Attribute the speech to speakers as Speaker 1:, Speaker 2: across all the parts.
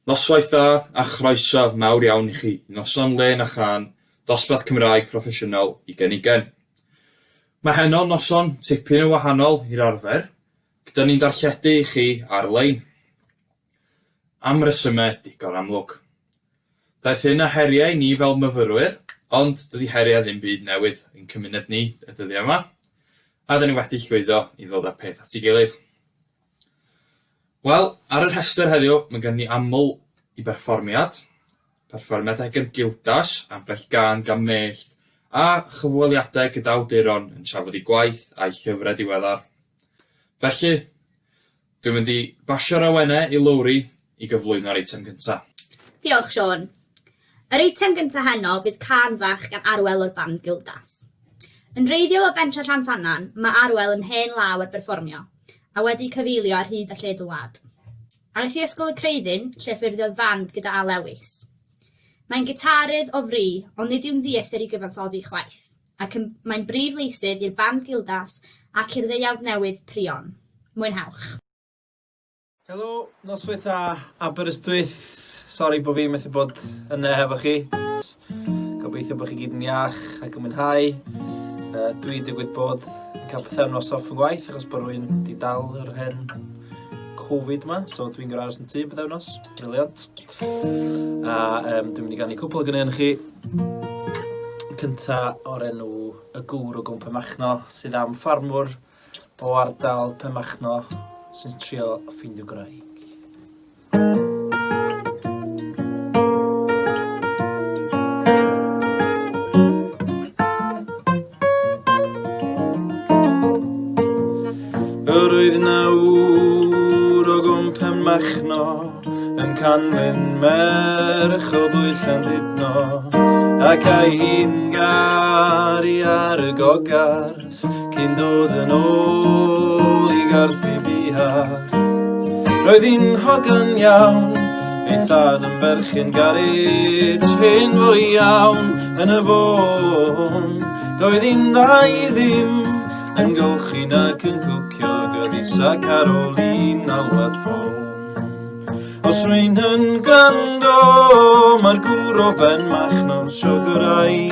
Speaker 1: Noswaith dda a chroeso mawr iawn i chi i noson lên a chân dosbarth Cymraeg proffesiynol ugain ugain. Mae heno noson tipyn yn wahanol i'r arfer, gyda ni'n darlledu i chi ar-lein. Am resymau digon amlwg. Daeth hyn â heriau i ni fel myfyrwyr, ond dydy heriau ddim byd newydd i'n cymuned ni y dyddiau yma, a 'da ni wedi llwyddo i ddod â'r peth at ei gilydd. Wel, ar y rhestr heddiw, mae gen ni aml i berfformiad, perfformiad gan Gildas, ambell gân gan Mellt, a chyfweliadau gyda awduron yn trafod eu gwaith a'u llyfrau diweddar. Felly, dwi'n mynd i basio'r awenau i Lowri i gyflwyno'r eitem gyntaf.
Speaker 2: Diolch, Siôn. Yr eitem gynta' heno fydd cân fach gan Arwel o'r band Gildas. Yn wreiddiol o bentre Llansannan, mae Arwel yn hen law ar berfformio, a wedi cyfeilio ar hyd a lled y wlad. Aeth i Ysgol y Creuddyn, lle ffurfiodd fand gyda Al Lewis. Mae'n gitarydd o fri, ond nid yw'n ddieithr i gyfansoddi chwaith, ac yn mae'n brif leisydd i'r band Gildas ac i'r ddeuawd newydd Prion. Mwynhewch!
Speaker 3: Helo, noswaith dda Aberystwyth. Sori bod fi methu bod yna hefo chi. Gobeithio bod chi gyd yn iach ac yn mwynhau. Uh, dwi digwydd bod yn cael pythefnos off yn gwaith achos bod rwy'n di dal yr hen Covid ma, so dwi'n gorau aros yn tŷ pythefnos. Briliant. A um, dwi'n mynd i ganu cwpl o gyneuon chi. Cynta o'r enw Y Gŵr o Gwmpa Machno sydd am ffarmwr o ardal Penmachno sy'n trio ffeindio gwraig. Yr oedd na ŵr o gwm Penmachno yn canlyn merch o blwy Llandudno ac a'i hi'n garu ar y gogar Cyn dod yn ôl i garthu Bihar Roedd hi'n hogan iawn, ei thad yn berchen garej Hen fwy iawn yn y bôn Doedd hi'n dda i ddim yn golchi nac yn cwcio Gydisa Caroline alwad ffôn Os rwy'n yn gwrando, mae'r gŵr o ben machno siwgwraig,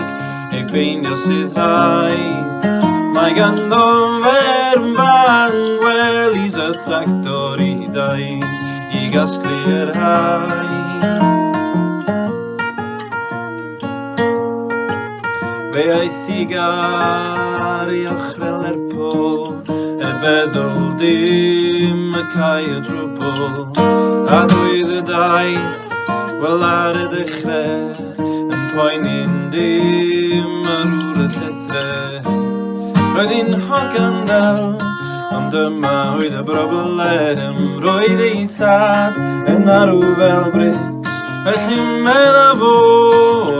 Speaker 3: ei ffeindio sydd rhaid. Mae ganddo ferm fan, wellies a thractor i daid, i gasglu'r haid. Fe aeth i garu ochrau Lerpwl, e feddwl dim y cae o drwbl. A doedd y daith, wel ar y dechrau, yn poeni'n dim ar wr y llethre. Roedd hi'n hogan ddel, ond dyma oedd y broblem. Roedd ei thad yn arw fel brics, felly medda fo,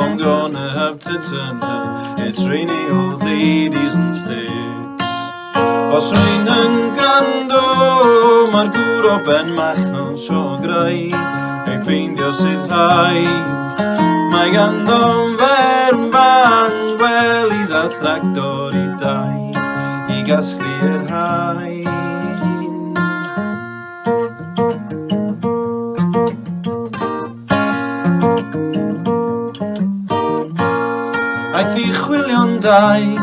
Speaker 3: I'm gonna have to turn her. It's raining old ladies and sticks. Os rwy'n yn gwrando, mae'r gŵr o ben machno sio grau, ei ffeindio sydd rhaid. Mae ganddo ferm fan, wellies a thractor i dai, i gasglu'r hain. Aeth i chwilio'n dair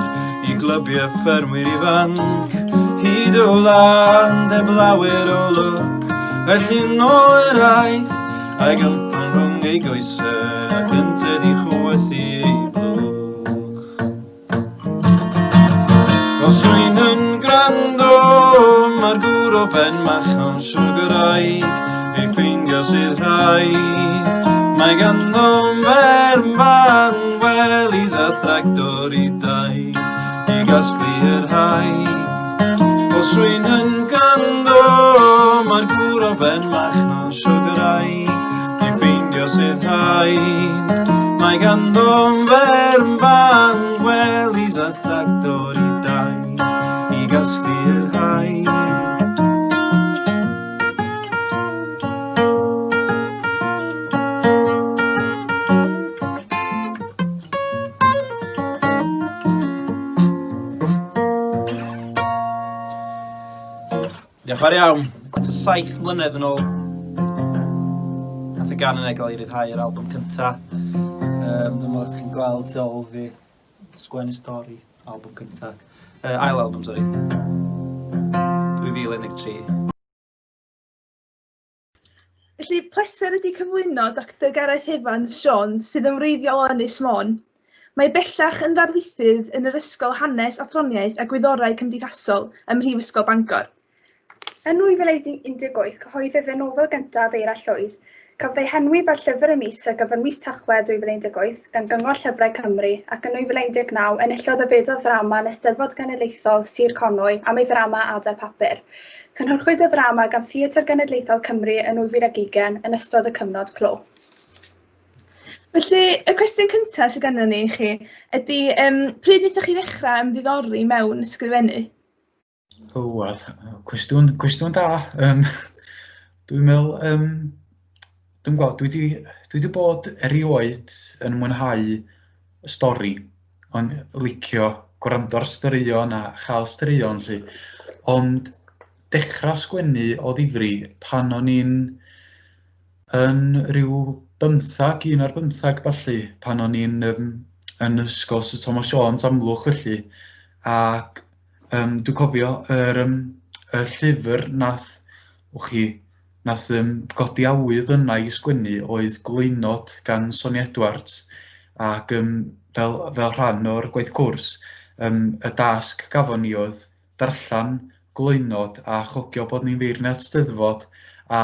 Speaker 3: i glybiau ffermwyr ifanc Hyd y wlad heb lawer o lwc Felly nôl yr aeth a'i gynffon rhwng ei goesau Ac ynted i chwythu ei blwch Os rwy'n yn gwrando, mae'r gŵr o ben machno siwgwraig, ei ffeindio sydd rhaid. Mae ganddo ferm fan, wellies a thractor i dai, i gasglu yr haid. Os rwy'n yn gwrando, mae'r gŵr o ben machno siwgwraig, ei ffeindio sydd rhaid. Mae ganddo ferm fan, wellies a thractor i dai, i gasglu'r haid. Diolch fawr iawn. Tua saith mlynedd yn ôl, nath y Nath y gân yna gael ei ryddhau ar album cynta. Dwi'n meddwl chi'n gweld tu ôl fi, Sgwennu Stori, album cynta. Ail album, sori. 2013.
Speaker 4: Felly, pleser ydy cyflwyno Doctor Gareth Evans Jones sydd yn wreiddiol o Ynys Môn. Mae bellach yn ddarlithydd yn yr Ysgol Hanes, Athroniaeth a Gwyddorau Cymdeithasol ym Mhrifysgol Bangor.
Speaker 5: Yn 2018, cyhoeddodd ei nofel gyntaf, Eira Llwyd. Cafodd ei henwi fel Llyfr y Mis ar gyfer mis Tachwedd 2018 gan Gyngor Llyfrau Cymru ac yn 2019 enillodd y Fedal Ddrama yn Eisteddfod Genedlaethol Sir Conwy am ei ddrama Adar Papur. Cynhyrchwyd y ddrama gan Theatr Genedlaethol Cymru yn 2020 yn ystod y cyfnod clo.
Speaker 4: Felly, y cwestiwn cyntaf sydd gennym ni i chi ydy, pryd wnaethoch chi ddechrau ymddiddori mewn ysgrifennu?
Speaker 6: O, wel, cwestiwn, cwestiwn da. Dwi'n meddwl, dwi'n gweld, dwi wedi dwi 'di bod erioed yn mwynhau stori, ond licio gwrando ar straeon a chael straeon 'lly. Ond dechrau sgwennu o ddifri pan o'n i'n yn ryw bymthag, un ar bymthag ballu, pan o'n i'n yn ysgol Sir Thomas Jones Amlwch felly, ac dwi'n cofio yr y llyfr nath, wch chi, Nath godi awydd yna i sgwennu oedd Glöynod gan Sonia Edwards, ac fel fel rhan o'r gwaith cwrs, y dasg gafon ni oedd darllen Glöynod a chogio bod ni'n feirniad Steddfod a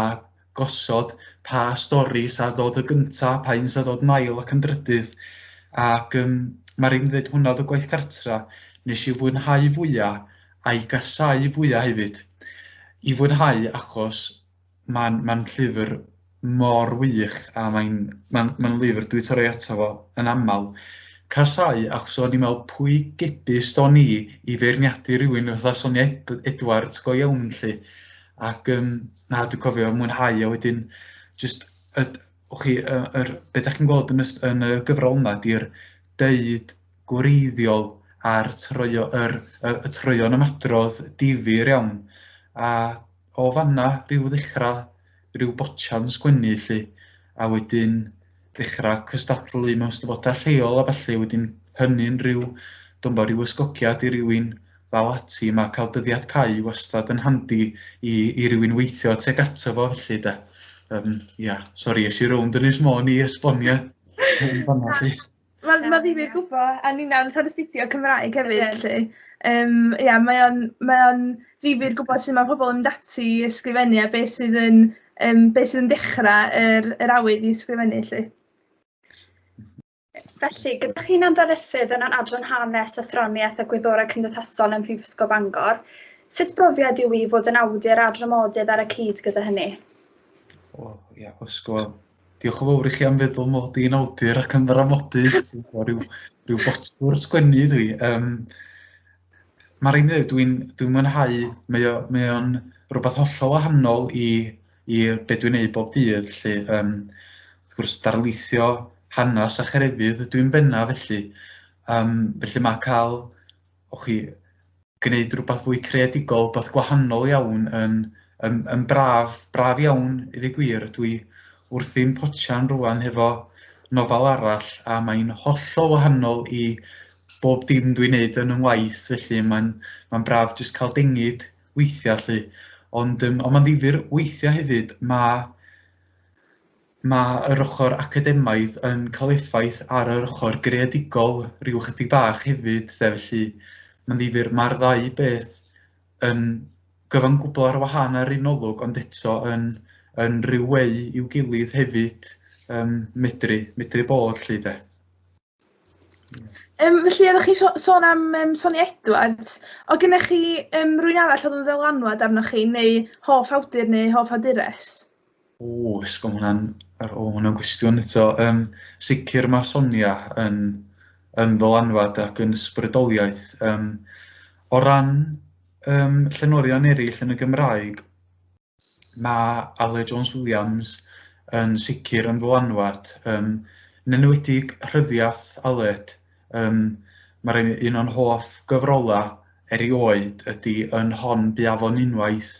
Speaker 6: gosod pa stori 'sa ddod y gynta, pa un 'sa ddod yn ail ac yn drydydd, ac ma' raid mi ddeud hwnna oedd y gwaith cartra wnes i fwynhau fwya a'i gasáu fwya hefyd. I fwynhau achos mae'n mae'n llyfr mor wych a mae'n mae'n mae'n lyfr dwi 'di troi ato fo yn aml. Casáu achos o'n i'n meddwl pwy gebyst o'n i i feirniadu rywun fatha Sonia Edwards go iawn 'lly. Ac na dwi'n cofio mwynhau a wedyn jyst y wch chi y yr be dach chi'n gweld yn y yn y gyfrol yma 'di'r deud gwreiddiol a'r troio yr y y troeon ymadrodd difyr iawn, a o fan'na ryw ddechra ryw botsian sgwennu 'lly, a wedyn ddechra cystadlu mewn steddfodau lleol a ballu, wedyn hynny'n ryw dwi'm 'bo, ryw ysgogiad i rywun ddal ati, ma' cael dyddiad cau wastad yn handi i i rywun weithio tuag ato fo felly de. Ia, sori es i rownd Ynys Môn i esbonio yn fan'na 'lly.
Speaker 4: Mae'n ma ddifyr gwybod, a ninna'n fatha'n astudio Cymraeg hefyd 'lly. Ia, mae o'n mae o'n ddifyr gwybod sut mae pobl yn mynd ati i ysgrifennu a beth sydd yn beth sydd yn dechrau yr yr awydd i ysgrifennu 'lly.
Speaker 5: Felly, gyda chi'n ddarlithydd yn yr Adran Hanes, Athroniaeth a Gwyddorau Cymdeithasol ym Mhrifysgol Bangor, sut brofiad yw i fod yn awdur a dramodydd ar y cyd gyda hynny?
Speaker 6: O, ia, ysgol. Diolch yn fawr i chi am feddwl mod i'n awdur ac yn ddramodydd. Rhyw, rhyw botwr sgwennu dwi. Mae rhaid i mi ddweud, dwi'n dwi mwynhau, mae o, mae o'n rhywbeth hollol wahanol i, i be dwi'n neud bob dydd. Felly, wrth gwrs, darlithio hanes a chrefydd ydw i'n bennaf felly. Felly mae cael, o chi, gwneud rhywbeth fwy creadigol, rhywbeth gwahanol iawn yn yn yn braf, braf iawn i ddweud gwir. Dwi wrthi'n potsian rŵan hefo nofel arall a mae'n hollol wahanol i bob dim dwi'n neud yn 'y ngwaith, felly mae'n mae'n braf jyst cael dengid weithiau 'lly. Ond ond mae'n ddifyr weithiau hefyd, ma' Ma' yr ochr academaidd yn cael effaith ar yr ochr greadigol ryw chydig bach hefyd de, felly ma'n ddifyr. Ma'r ddau beth yn gyfan gwbl ar wahân ar un olwg, ond eto yn yn ryw weu i'w gilydd hefyd, medru medru bod 'lly de.
Speaker 4: Felly oeddech chi'n sôn am Sonia Edwards. Oedd gennych chi rywun arall oedd yn ddylanwad arnoch chi, neu hoff awdur neu hoff awdures?
Speaker 6: O, ysgol, ma' hwnna'n o, ma' hwnna'n gwestiwn eto. Sicr mae Sonia yn yn ddylanwad ac yn ysbrydoliaeth. O ran llenorion eraill yn y Gymraeg, Mae Aled Jones Williams yn sicr yn ddylanwad, yn enwedig rhyddiaith Aled. Mae'r un o'n hoff gyfrolau erioed ydy Yn Hon Bu Afon Unwaith,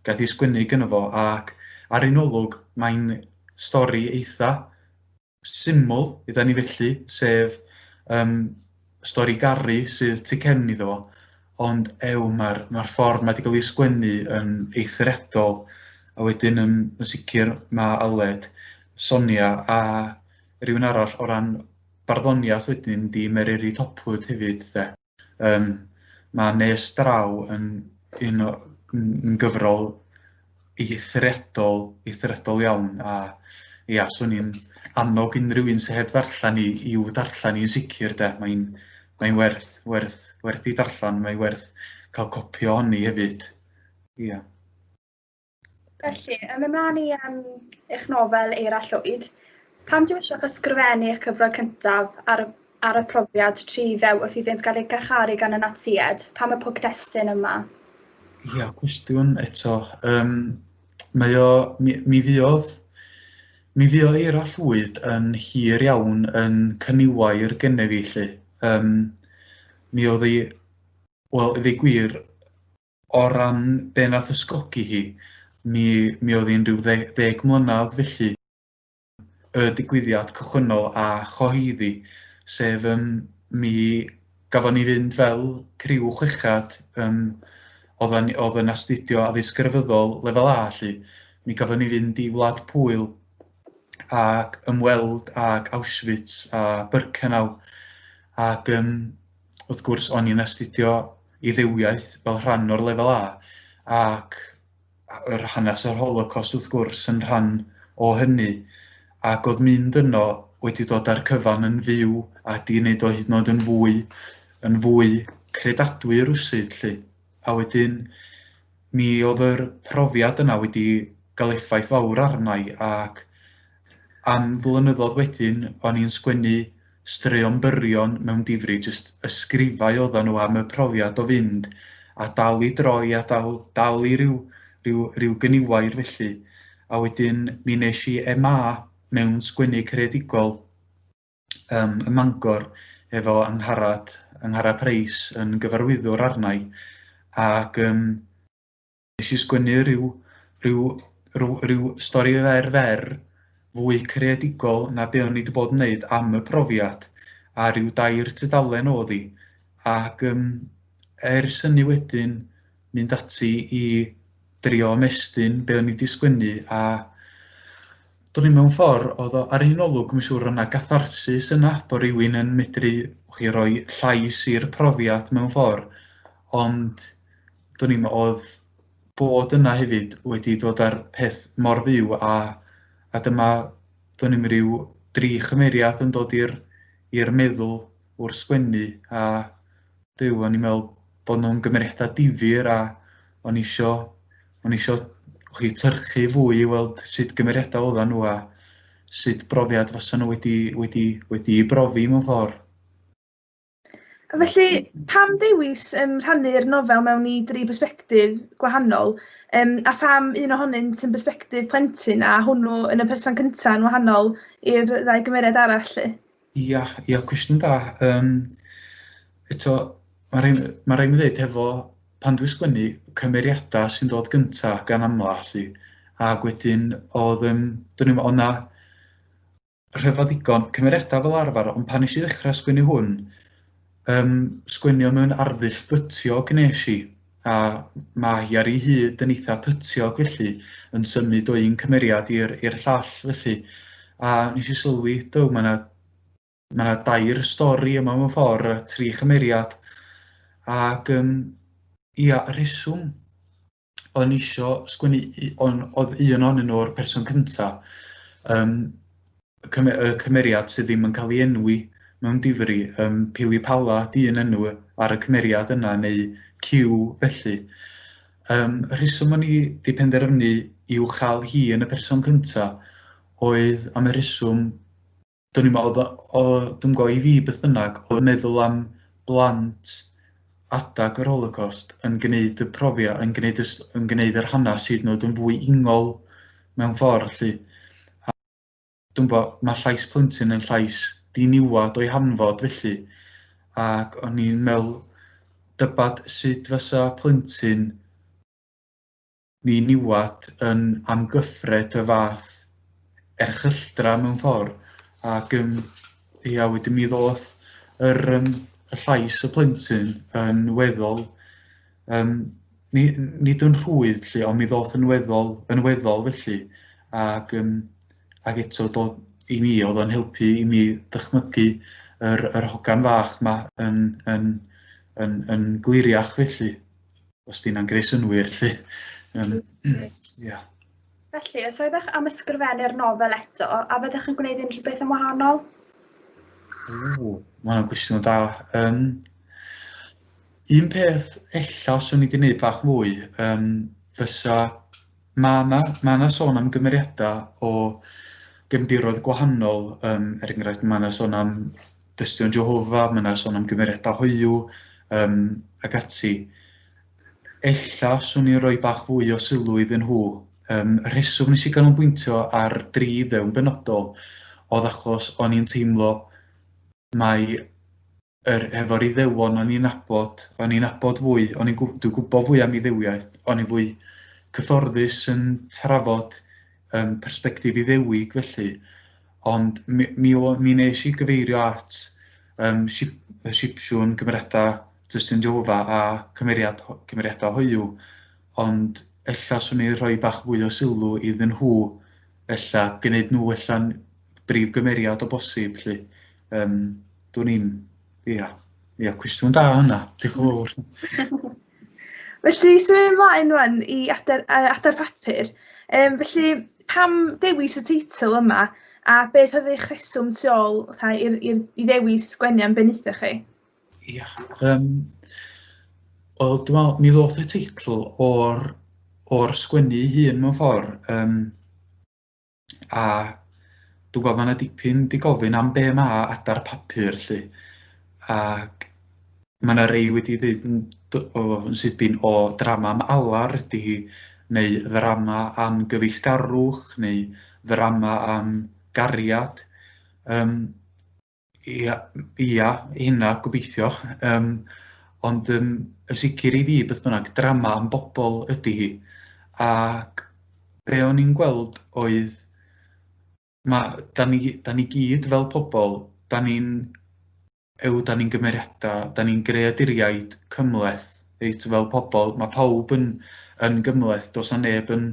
Speaker 6: gaeth ei sgwennu gynno fo, ac ar un olwg mae'n stori eitha syml, idda ni felly, sef um, stori garu sydd tu cefn iddo fo, ond ew, mae'r ma ffordd mae wedi cael ei sgwennu yn eithriadol, a wedyn yn, yn sicr mae Aled, Sonia a rhywun arall o ran barddoniaeth wedyn di Mererid Hopwood hefyd de. Yym ma' Nes Draw yn un o yn gyfrol eithriadol, eithriadol iawn a ia, 'swn i'n annog unrhyw un sy heb ddarllen hi i'w darllen hi'n sicr de, mae'n mae'n werth werth werth ei darllen, mae'n werth cael copi ohoni hefyd, ia.
Speaker 5: Felly, ym ymlaen i um, eich nofel Eira Llwyd, pam dewisoch ysgrifennu eich cyfrol cyntaf ar, ar y profiad tri ddew wrth iddynt gael eu carcharu gan y Natsïaid? Pam y pwgdestun yma?
Speaker 6: Ia, cwestiwn eto. Um, mae o, mi, mi fuodd, mi fuodd Eira Llwyd yn hir iawn yn cyniwair gennyf fi, 'lly. Um, mi oedd hi, wel, i ddweud gwir, O ran be nath ysgogi hi, mi mi oedd hi'n rhyw dde- 10 mlynedd felly, y digwyddiad cychwynnol a chyhoeddi, sef yym mi gafon ni fynd fel criw chwechad yym oeddan ni oedd yn astudio addysg grefyddol lefel A 'lly, mi gafon ni fynd i Wlad Pwyl ac ymweld ag Auschwitz a Birkenau ac yym wrth gwrs o'n i'n astudio Iddewiaeth fel rhan o'r lefel A, ac yr hanes o'r Holocaust wrth gwrs yn rhan o hynny, ac oedd mynd yno wedi dod â'r cyfan yn fyw a 'di wneud o hyd yn oed yn fwy, yn fwy credadwy rywsut 'lly. A wedyn mi oedd yr profiad yna wedi gael effaith fawr arna i ac am flynyddoedd wedyn o'n i'n sgwennu straeon byrion mewn difri, jyst ysgrifau oedden nhw am y profiad o fynd a dal i droi a dal, dal i ryw, ryw, ryw gyniwair felly. A wedyn mi wnes i MA mewn sgwennu creadigol um, ym Mangor efo Angharad, Angharad Price yn gyfarwyddwr arna i. Ac um, Nes i sgwennu ryw ryw ryw ryw stori fer fer fwy creadigol na be o'n i 'di bod yn wneud am y profiad, a ryw dair tudalen oedd hi. Ac yym ers hynny wedyn mynd ati i drio ymestyn be o'n i 'di sgwennu a do'n i mewn ffordd oedd o ar un olwg mae'n siŵr o'na gatharsis yna bod rhywun yn medru chi roi llais i'r profiad mewn ffordd, ond do'n i'm, oedd bod yna hefyd wedi dod â'r peth mor fyw a a dyma, do'n i'm, ryw dri chymeriad yn dod i'r i'r meddwl wrth sgwennu a Duw, o'n i'n meddwl bod nhw'n gymeriadau difyr a o'n i isio, o'n i isio chi tyrchu fwy i weld sut gymeriadau oedden nhw a sut brofiad fysa nhw wedi, wedi, wedi ei brofi mewn ffordd.
Speaker 4: Felly, pam dewis um, rhannu'r nofel mewn i dri bersbectif gwahanol, um, a pham un ohonynt yn bersbectif plentyn a hwnnw yn y person cyntaf yn wahanol i'r ddau gymeriad arall? Lly?
Speaker 6: Ia, ia, cwestiwn da. Um, eto, mae rhaid, ma rhaid mi ddweud hefo pan dwi'n sgwennu cymeriadau sy'n dod gyntaf gan amla, lly, ac wedyn oedd, um, dwn i'm, o'na rhyfedd ddigon, cymeriadau fel arfer, ond pan nes i ddechrau sgwennu hwn, um, sgwennu o mewn arddull bytiog nes i, a mae hi ar ei hyd yn eitha pytiog felly, yn symud o un cymeriad i'r i'r llall felly. A nes i sylwi, dyw, mae yna ma 'na dair stori yma mewn ffordd, a tri chymeriad. Ac um, ia, y rheswm o'n i isio sgwennu, oedd un ohonyn nhw'r person cynta, yym y cyme- y cymeriad sydd ddim yn cael ei enwi mewn difri, yym Pili Pala 'di un enw ar y cymeriad yna, neu Q felly. Yym y rheswm o'n i 'di penderfynu i'w chael hi yn y person cynta oedd am y rheswm do'n i'm, oedd o, o, dwi'm gwybod, i fi beth bynnag, oedd meddwl am blant adag yr Holocaust yn gwneud y profiad, yn gwneud, y, yn gwneud yr hanes hyd yn oed yn fwy ingol mewn ffordd, 'lly. A dwi'm gwybod, mae llais plentyn yn llais diniwad o'i hanfod, felly, ac o'n i'n meddwl, dybad sut fysa plentyn ddiniwad yn amgyffred y fath erchylltra mewn ffordd. Ac um, ia, wedyn mi ddoth yr, um, y llais y plentyn yn weddol, um, ni, nid yn rhwydd lly, ond mi ddoth yn weddol, yn weddol felly. Ac, um, ac eto dod i mi, oedd o'n helpu i mi dychmygu yr, yr hogan fach ma yn, yn, yn, yn gliriach felly, os di hynna'n greu synnwyr lly. Um, yeah.
Speaker 5: Felly, os oeddech am ysgrifennu'r nofel eto, a fyddech yn gwneud unrhyw beth yn wahanol?
Speaker 6: Ww, mae hwnna'n gwestiwn da. Um, un peth ella swn i wedi gwneud bach mwy, um, fysa mae yna ma 'na sôn am gymeriadau o gefndiroedd gwahanol, um, er enghraifft mae yna sôn am dystion Jehofa, mae yna sôn am gymeriadau hoyw um, ac ati. Ella 'swn i'n rhoi bach fwy o sylw iddyn nhw. Yym, y rheswm wnes i ganolbwyntio ar dri Iddew yn benodol oedd achos o'n i'n teimlo mai yr, efo'r Iddewon o'n i'n nabod, o'n i'n nabod fwy, o'n i'n gw- dwi'n gwybod fwy am Iddewiaeth, o'n i'n fwy cyfforddus yn trafod yym persbectif Iddewig felly, ond mi mi o- mi wnes i gyfeirio at yym Sip- Sipsiwn, cymeriadau Tystion Jehofa a cymeriad, cymeriadau hoyw, ond ella 'swn i'n rhoi bach fwy o sylw iddyn nhw, ella gwneud nhw ella'n brif gymeriad o bosib 'lly. Yym, dwn i'm. Ia, ia, cwestiwn da hwnna. Diolch yn fawr.
Speaker 4: Felly, symud ymlaen rwan i adar, adar papur. Um, felly, pam dewis y teitl yma a beth oedd eich rheswm tu ôl fatha, i'r, i'r, i ddewis sgwennu am be wnaethoch chi?
Speaker 6: Ia, um, wel, dwi'n meddwl, mi ddoth y teitl o'r, or sgwennu ei hun mewn ffordd. Um, a dwi'n gwybod mae yna dipyn 'di gofyn am be ma' adar papur 'lly, ac mae 'na rei wedi dweud yn o yn syth bin o drama am alar ydy hi, neu ddrama am gyfeillgarwch, neu ddrama am gariad. Yym Ia, ia, hynna gobeithio. Yym, ond yym, yn sicr i fi beth bynnag, drama am bobl ydy hi. Ac be o'n i'n gweld oedd, ma', dan ni dan ni gyd fel pobl, dan ni'n, ew, dan ni'n gymeriadau, dan ni'n greaduriaid cymhleth, reit, fel pobl. Ma' pawb yn yn gymhleth, does 'na neb yn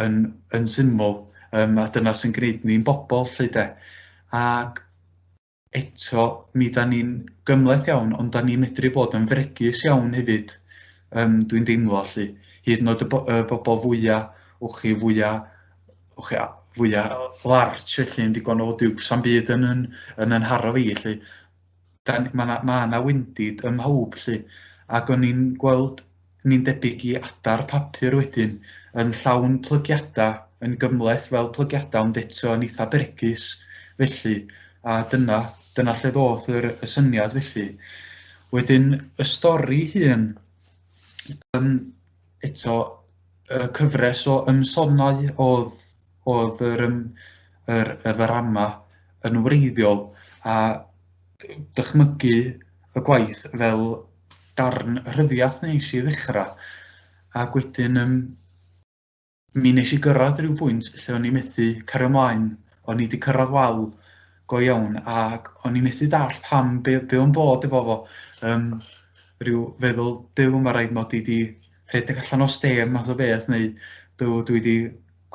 Speaker 6: yn yn syml, yym, a dyna sy'n gwneud ni'n bobl 'lly de. Ac eto, mi 'dan ni'n gymhleth iawn, ond 'dan ni'n medru bod yn fregus iawn hefyd, yym, dwi'n deimlo 'lly. Hyd yn oed y bo- y bobl fwya, wch chi, fwya, wch chi, fwya large felly yn ddigon o duw, sa'm byd yn yn yn 'y nharo fi 'lly. Dan, ma' 'na ma' 'na wendid ym mhawb 'lly, ac o'n i'n gweld ni'n debyg i adar papur wedyn, yn llawn plygiadau, yn gymhleth fel plygiadau ond eto yn eitha bregus felly, a dyna, dyna lle ddoth yr, y syniad felly. Wedyn y stori hun, um, eto, y cyfres o ymsonau oedd, oedd yr, um, yr, y ddrama yn wreiddiol, a dychmygu y gwaith fel darn rhyddiaith wnes i ddechrau, ac wedyn yym mi wnes i gyrraedd rhyw bwynt lle o'n i methu cario mlaen, o'n i 'di cyrraedd wal go iawn ac o'n i methu dallt pam, be be o'n bod efo fo, yym ryw feddwl, Duw, ma' raid mod i 'di rhedeg allan o stêm math o beth neu Duw, dwi 'di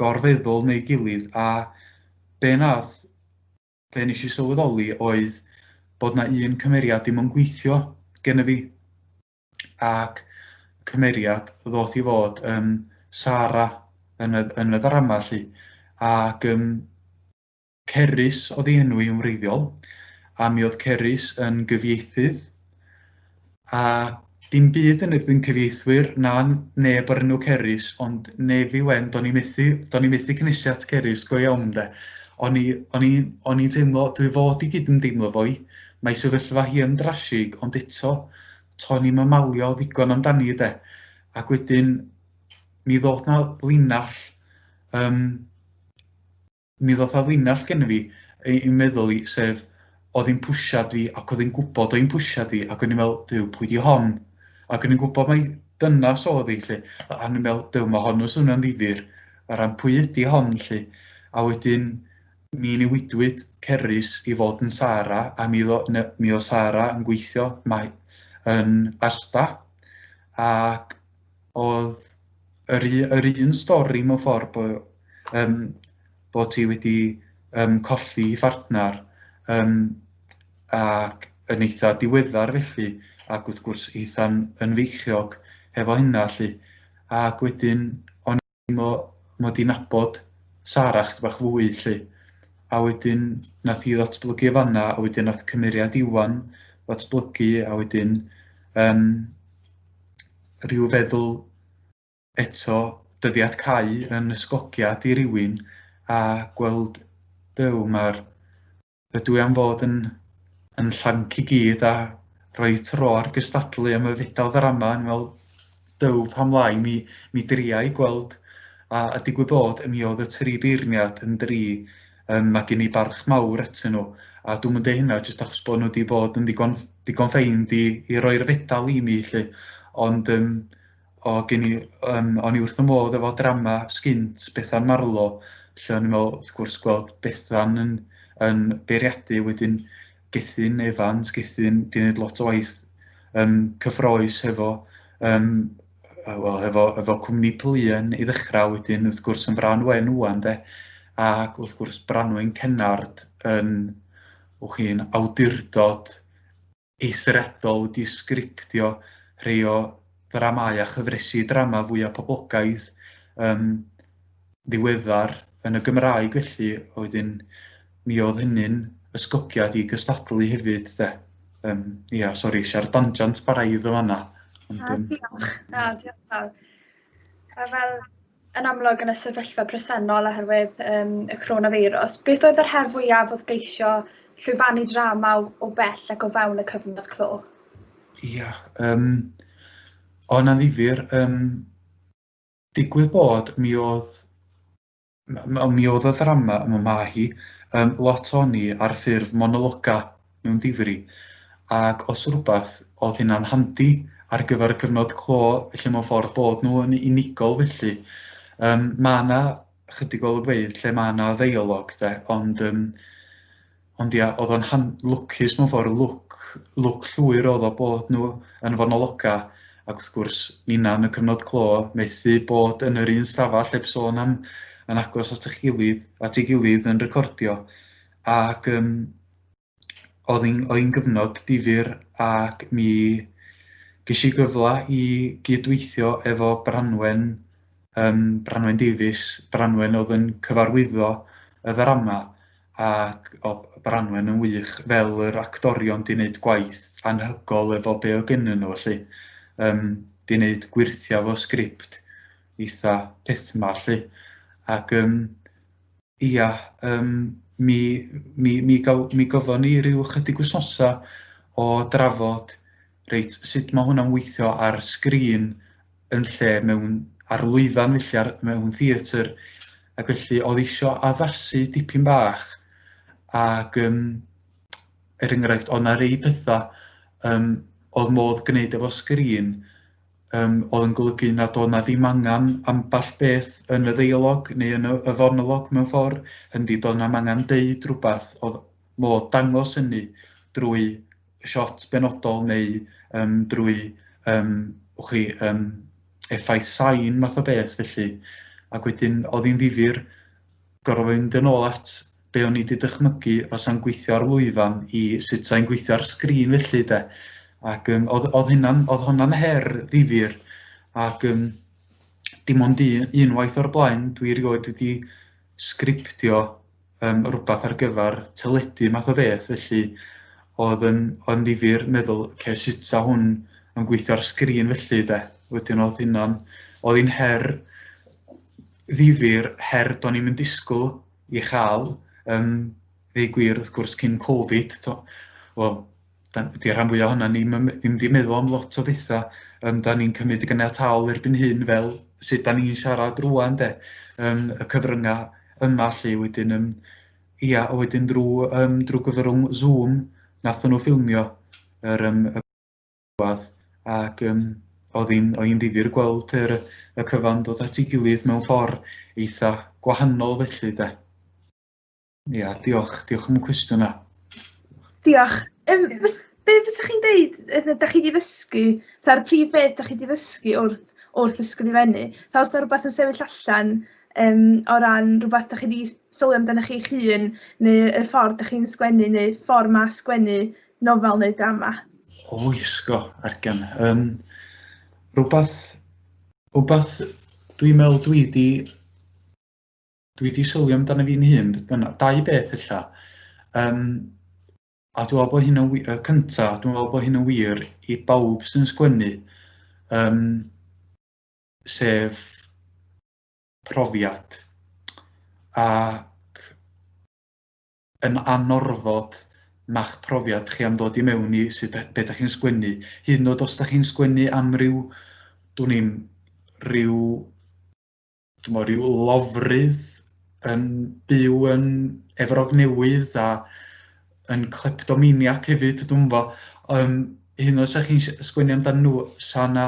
Speaker 6: gorfeddwl neu gilydd, a be wnaeth be wnes i sylweddoli oedd bod 'na un cymeriad ddim yn gweithio genna fi, ac cymeriad ddoth i fod yn Sara yn y yn y ddrama 'lly, ac yym Cerys oedd ei enw hi'n wreiddiol, a mi oedd Cerys yn gyfieithydd, A dim byd yn erbyn cyfieithwyr na neb o'r enw Cerys, ond Nefi Wen, do'n i methu, do'n i methu cynhesu at Cerys go iawn de. O'n i, o'n i, o'n i'n teimlo, dwi fod i gydymdeimlo fo hi, mae sefyllfa hi yn drasig, ond eto, to'n i'm yn malio ddigon amdani de. Ac wedyn, mi ddoth 'na linell, yym, mi ddoth 'na linell genna fi i meddwl i, sef oedd hi'n pwsiad fi ac oedd hi'n gwybod oedd hi'n pwsiad fi ac o'n i'n meddwl, Duw, pwy 'di hon? Ac o'n i'n gwybod mai dynas oedd hi 'lly, a o'n i'n meddwl, Duw, mae hon yn swnio'n ddifyr o ran pwy ydi hon 'lly. A wedyn Mi newidwyd Cerys i fod yn Sara a mi ddo, mi oedd Sara yn gweithio mae, yn Asda ac oedd yr, yr un stori mewn ffordd bod, um, bod hi wedi um, colli ei phartner um, ac yn eitha diweddar felly ac wrth gwrs eitha'n yn feichiog hefo hynna 'lly ac wedyn o'n mod i'n nabod Sara chydig bach fwy 'lly. A wedyn nath hi ddatblygu o fan'na, a wedyn nath cymeriad Iwan ddatblygu, a wedyn yym rhyw feddwl eto dyddiad cau yn ysgogiad i rywun a gweld Duw ma'r Ydw i am fod yn yn llanc i gyd a rhoi tro ar gystadlu am y fedal ddrama? O'n i'n meddwl, Duw, pam lai, mi mi dria i gweld. A a digwydd bod, mi oedd y tri beirniad yn dri, yym, ma' gen i barch mawr atyn nhw, a dwi'm yn deud hynna jyst achos bod nhw 'di bod yn ddigon ddigon ffeind i i roi'r fedal i mi 'lly, ond yym o gen i yym o'n i wrth fy modd efo drama sgynt Bethan Marlow lle o'n i'n meddwl wrth gwrs gweld Bethan yn yn beiriadu wedyn Gethin Evans, Gethin 'di wneud lot o waith yym cyffrous hefo yym wel hefo efo cwmni Pluen i ddechrau wedyn wrth gwrs yn Frân Wen ŵan de ac wrth gwrs Branwen Cennard yn wch chi'n awdurdod eithriadol wedi sgriptio rhei o ddramâu a chyfresi drama fwyaf poblogaidd yym ddiweddar yn y Gymraeg felly, a wedyn mi oedd hynny'n ysgogiad i gystadlu hefyd de. Yym ia, sori, es i ar danjant braidd yn fan'na.
Speaker 5: Ond, yym... Diolch. Na, diolch yn fawr. A fel yn amlwg yn y sefyllfa presennol oherwydd um, y coronavirus, beth oedd yr her fwyaf wrth geisio llwyfannu drama o, o bell ac o fewn y cyfnod clo?
Speaker 6: Ia, um, o na'n ddifyr. Um, digwydd bod mi oedd mi oedd y ddrama yma ma' hi yym lot ohoni ar ffurf monologa mewn difri, ac os rwbath oedd hynna'n handi ar gyfer y cyfnod clo, felly mewn ffordd bod nhw yn unigol felly. Yym ma' 'na chydig o olygfeydd lle ma' 'na ddeialog de, ond yym ond ia, oedd o'n han- lwcus mewn ffordd, lwc lwc llwyr oedd o bod nhw yn fonologa, ac wrth gwrs ninna yn y cyfnod clo methu bod yn yr un stafell heb sôn am yn agos at eich gilydd, at ei gilydd yn recordio, ac yym oedd hi'n oedd hi'n gyfnod difyr ac mi ges i gyfle i gydweithio efo Branwen, yym Branwen Davies, Branwen oedd yn cyfarwyddo y ddrama, ac o' Branwen yn wych fel yr actorion 'di wneud gwaith anhygoel efo be oedd gennyn nhw 'lly. Yym 'di wneud gwyrthiau efo sgript eitha pethma 'lly. Ac yym ia yym mi mi mi gaw- mi gafon ni ryw chydig wythnosau o drafod reit sut ma' hwnna'n weithio ar sgrin yn lle mewn ar lwyfan felly ar mewn theatr ac felly oedd isio addasu dipyn bach ac yym er enghraifft oedd 'na rei pethau yym oedd modd gwneud efo sgrin yym oedd yn golygu nad oedd 'na ddim angen ambell beth yn y ddeialog neu yn y y fonolog mewn ffordd, hynny doedd 'na'm angen deud rywbeth, oedd modd dangos hynny drwy siot benodol neu yym drwy yym wch chi yym effaith sain math o beth felly. Ac wedyn oedd hi'n ddifyr gorfod mynd yn ôl at be o'n i 'di dychmygu fasa'n gweithio ar lwyfan i sut 'sa hi'n gweithio ar sgrin felly de. Ac yym oedd oedd hynna'n oedd honna'n her ddifyr ac yym dim ond un unwaith o'r blaen dwi erioed wedi sgriptio yym rwbath ar gyfer teledu math o beth, felly oedd yn oedd yn ddifyr meddwl, ocê, sut 'sa hwn yn gweithio ar sgrin felly de. Wedyn oedd hynna'n, oedd hi'n her ddifyr, her do'n i'm yn disgwyl i chael, yym ddeud gwir wrth gwrs cyn Covid, to, wel, 'di rhan fwyaf ohonan ni ddim ddim 'di meddwl am lot o bethau, yym dan ni'n cymryd y ganiataol erbyn hyn fel sut dan ni'n siarad rŵan de, yym y cyfryngau yma 'lly wedyn yym ia, a wedyn drwy yym drwy gyfrwng Zoom wnaethon nhw ffilmio yr yym y gwaith ac yym oedd hi'n oedd hi'n ddifyr gweld yr y cyfan dod at ei gilydd mewn ffordd eitha gwahanol felly de. Ia, diolch. Diolch am y cwestiwn 'na.
Speaker 4: Diolch. Um, fys, be fysa chi'n deud, da chi wedi ddysgu, fatha'r prif beth da chi wedi ddysgu wrth, wrth ysgrifennu? Fatha os yna rhywbeth yn sefyll allan um, o ran rhywbeth da chi wedi sylwi amdano chi'ch hun, neu y ffordd da chi'n sgwennu, neu ffordd mae sgwennu nofel neu drama?
Speaker 6: O, isgo, argen. Um, rhywbeth, rhywbeth dwi'n meddwl dwi wedi Dwi 'di sylwi amdano fi'n hun beth bynnag. Dau beth ella. Yym a dwi'n meddwl bod hyn yn wi-... Y cynta, dwi'n meddwl bod hyn yn wir i bawb sy'n sgwennu, yym sef profiad. Ac yn anorfod ma'ch profiad chi am ddod i mewn i sut be dach chi'n sgwennu. Hyd yn oed os dach chi'n sgwennu am ryw, dwn i'm, ryw dwi rhyw lofrudd yn byw yn Efrog Newydd a yn kleptomaniac hefyd, dwi'm yn gwybod. Um, hyd yn oed 'sa chi'n sgwennu amdan nhw, 'sa 'na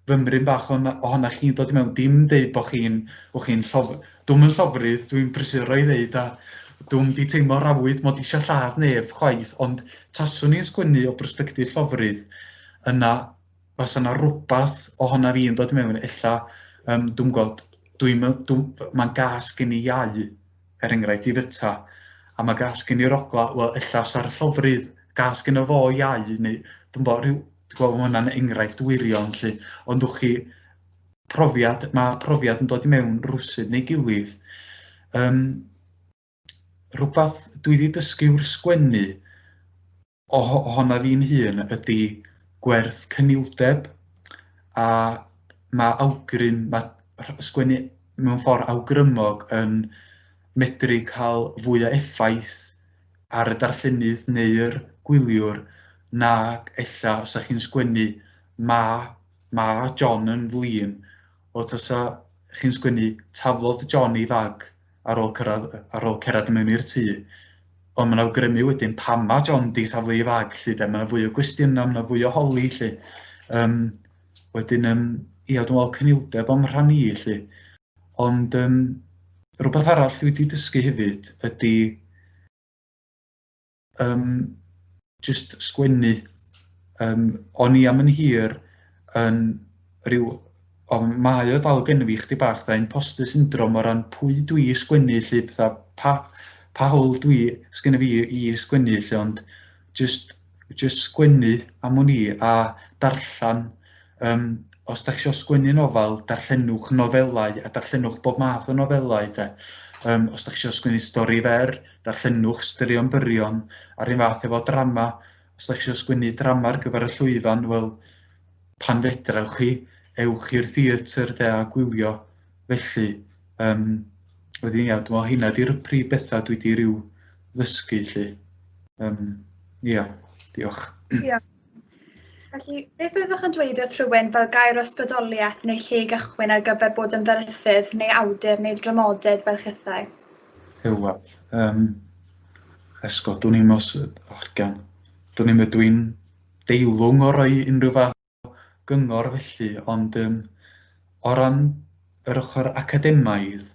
Speaker 6: fymryn bach ohona chi'n dod i mewn, dim deud bod chi'n, bod chi'n llof... Dwi'm yn llofrudd, dwi'n prysuro i ddeud, a dwi'm 'di teimlo'r awydd mod i isio lladd neb chwaith, ond taswn i'n sgwennu o bersbectif llofrudd, yna fysa 'na rwbath ohona fi yn dod i mewn ella, yym dwi'm yn gwybod, dwi'n meddwl, dwi'm, mae'n gas gen i iau, er enghraifft, i fyta, a mae gas gen i'r ogla, wel ella sa'r llofrudd, gas gynno fo iau, neu dwi'm gwybod, rhyw, dwi'n gwybod ma' hwnna'n enghraifft wirion 'lly, ond wch chi, profiad, ma' profiad yn dod i mewn rywsut neu gilydd. Yym rhywbeth dwi 'di dysgu wrth sgwennu ohona fi'n hun ydy gwerth cynildeb, a ma' awgrym, ma' sgwennu mewn ffordd awgrymog yn medru cael fwy o effaith ar y darllenydd neu'r gwyliwr nag ella os 'sa chi'n sgwennu ma' ma' John yn flin, wel tasa chi'n sgwennu taflodd John ei fag ar ôl cyrraedd, ar ôl cerdded i mewn i'r tŷ. Ond mae'n awgrymu wedyn pam mae John 'di taflu ei fag 'lly de, mae 'na fwy o gwestiynau, mae 'na fwy o holi 'lly. Yym wedyn yym ia dwi'n meddwl cynildeb o'm rhan i 'lly. Ond yym rywbeth arall dwi 'di dysgu hefyd ydy yym jyst sgwennu. Yym o'n i am yn hir yn ryw... Ond mae o dal gynna fi chydig bach fatha imposter syndrome o ran pwy dwi i sgwennu 'lly, fatha pa pa hawl dwi sgynna fi i sgwennu 'lly, ond jyst jyst sgwennu am wn i a darllen. Yym os dach chi isio sgwennu nofel, darllenwch nofelau a darllenwch bob math o nofelau de. Yym os dach chi isio sgwennu stori fer, darllenwch straeon byrion, a'r un fath efo drama. Os dach chi isio sgwennu drama ar gyfer y llwyfan, wel, pan fedrwch chi, ewch i'r theatr de a gwylio. Felly, yym, wedyn ia, dwi'n meddwl heina 'di'r prif bethau dwi 'di ryw ddysgu 'lly. Yym, ia, diolch.
Speaker 5: Diolch. Felly, beth fyddwch yn dweud wrth rhywun fel gair o ysbrydoliaeth neu lle i gychwyn ar gyfer bod yn ddarlithydd neu awdur neu dramodydd fel chithau?
Speaker 6: Rhywbeth. Yym, esgo, dwn i'm os... Organ. Dwn i'm ydw i'n deilwng o roi unrhyw fath o gyngor felly, ond yym o ran yr ochr academaidd,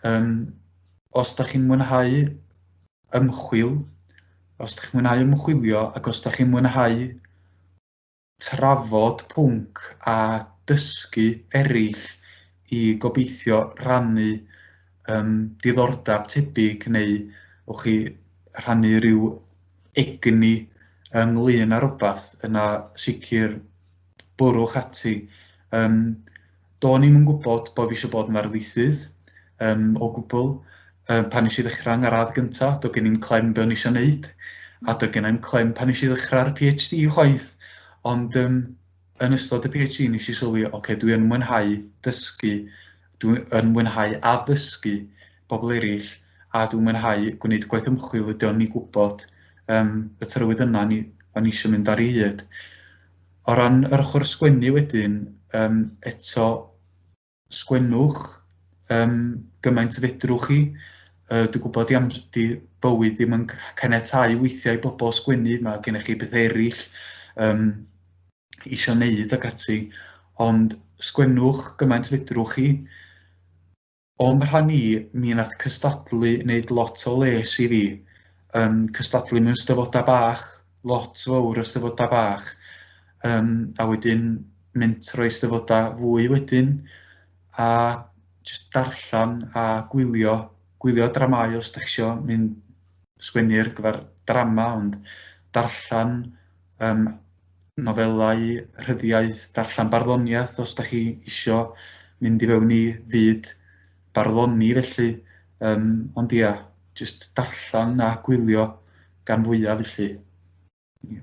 Speaker 6: yym os dach chi'n mwynhau ymchwil, os dach chi'n mwynhau ymchwilio ac os dach chi'n mwynhau trafod pwnc a dysgu eraill i gobeithio rannu yym diddordeb tebyg neu wch chi rhannu ryw egni ynglyn â rywbeth, yna sicr bwrwch ati. Yym do'n i'm yn gwybod bod fi eisiau bod yn ddarlithydd yym o gwbl. Yy pan wnes i ddechrau yng ngradd gynta, doedd gen i'm clem be o'n i eisiau wneud, a doedd gen i'm clem pan wnes i ddechrau'r PhD chwaith. Ond yym yn ystod y PhD wnes i sylwi, ocê, dwi yn mwynhau dysgu, dwi yn mwynhau addysgu bobl eraill, a dwi'n mwynhau gwneud gwaith ymchwil ydy o'n i'n gwybod yym y trywydd yna o'n i o'n i eisiau mynd ar ei hyd. O ran yr ochr sgwennu wedyn, yym eto, sgwennwch yym gymaint fedrwch chi. Yy dwi'n gwybod 'di am- 'di bywyd ddim yn caniatáu weithiau i bobl sgwennu, ma' gennych chi bethau eraill yym isio wneud ac ati, ond sgwennwch gymaint fedrwch chi. O'm rhan i, mi nath cystadlu wneud lot o les i fi. Yym, cystadlu mewn 'steddfodau bach, lot fawr o 'steddfodau bach, yym, a wedyn mentro i 'steddfodau fwy wedyn, a jyst darllen a gwylio, gwylio dramâu os dach chi isio mynd sgwennu ar gyfer drama, ond darllen yym, nofelau rhyddiaith, darllen barddoniaeth os dach chi isio mynd i fewn i fyd barddoni felly. Yym, ond ia, jyst darllen a gwylio gan fwyaf felly. Ie.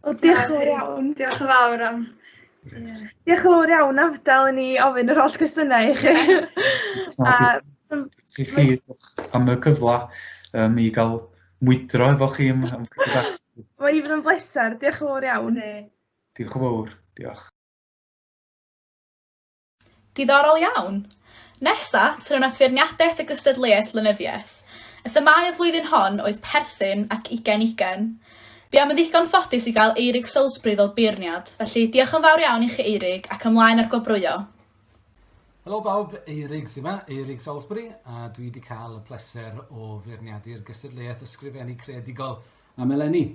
Speaker 4: Wel, diolch yn fawr iawn.
Speaker 5: Diolch yn fawr am...
Speaker 6: Grêt.
Speaker 4: Diolch yn fawr iawn am adael i ni ofyn yr holl gwestiynau i chi. A
Speaker 6: I chi am y cyfle um, i gael mwydro efo chi am, am chydig bach.
Speaker 4: Mae wedi bod yn bleser, diolch yn fawr iawn.
Speaker 6: Diolch yn fawr, diolch.
Speaker 7: Diddorol iawn! Nesa, trown at feirniadaeth y gystadleuaeth lenyddiaeth. Y themâu y flwyddyn hon oedd perthyn ac ugain ugain. Buom yn ddigon ffodus i gael Eurig Salisbury fel beirniad, felly diolch yn fawr iawn i chi Eurig ac ymlaen â'r gwobrwyo!
Speaker 8: Helo bawb, Eurig sy 'ma, Eurig Salisbury, a dwi 'di cael y pleser o feirniadu'r gystadleuaeth ysgrifennu creadigol am eleni.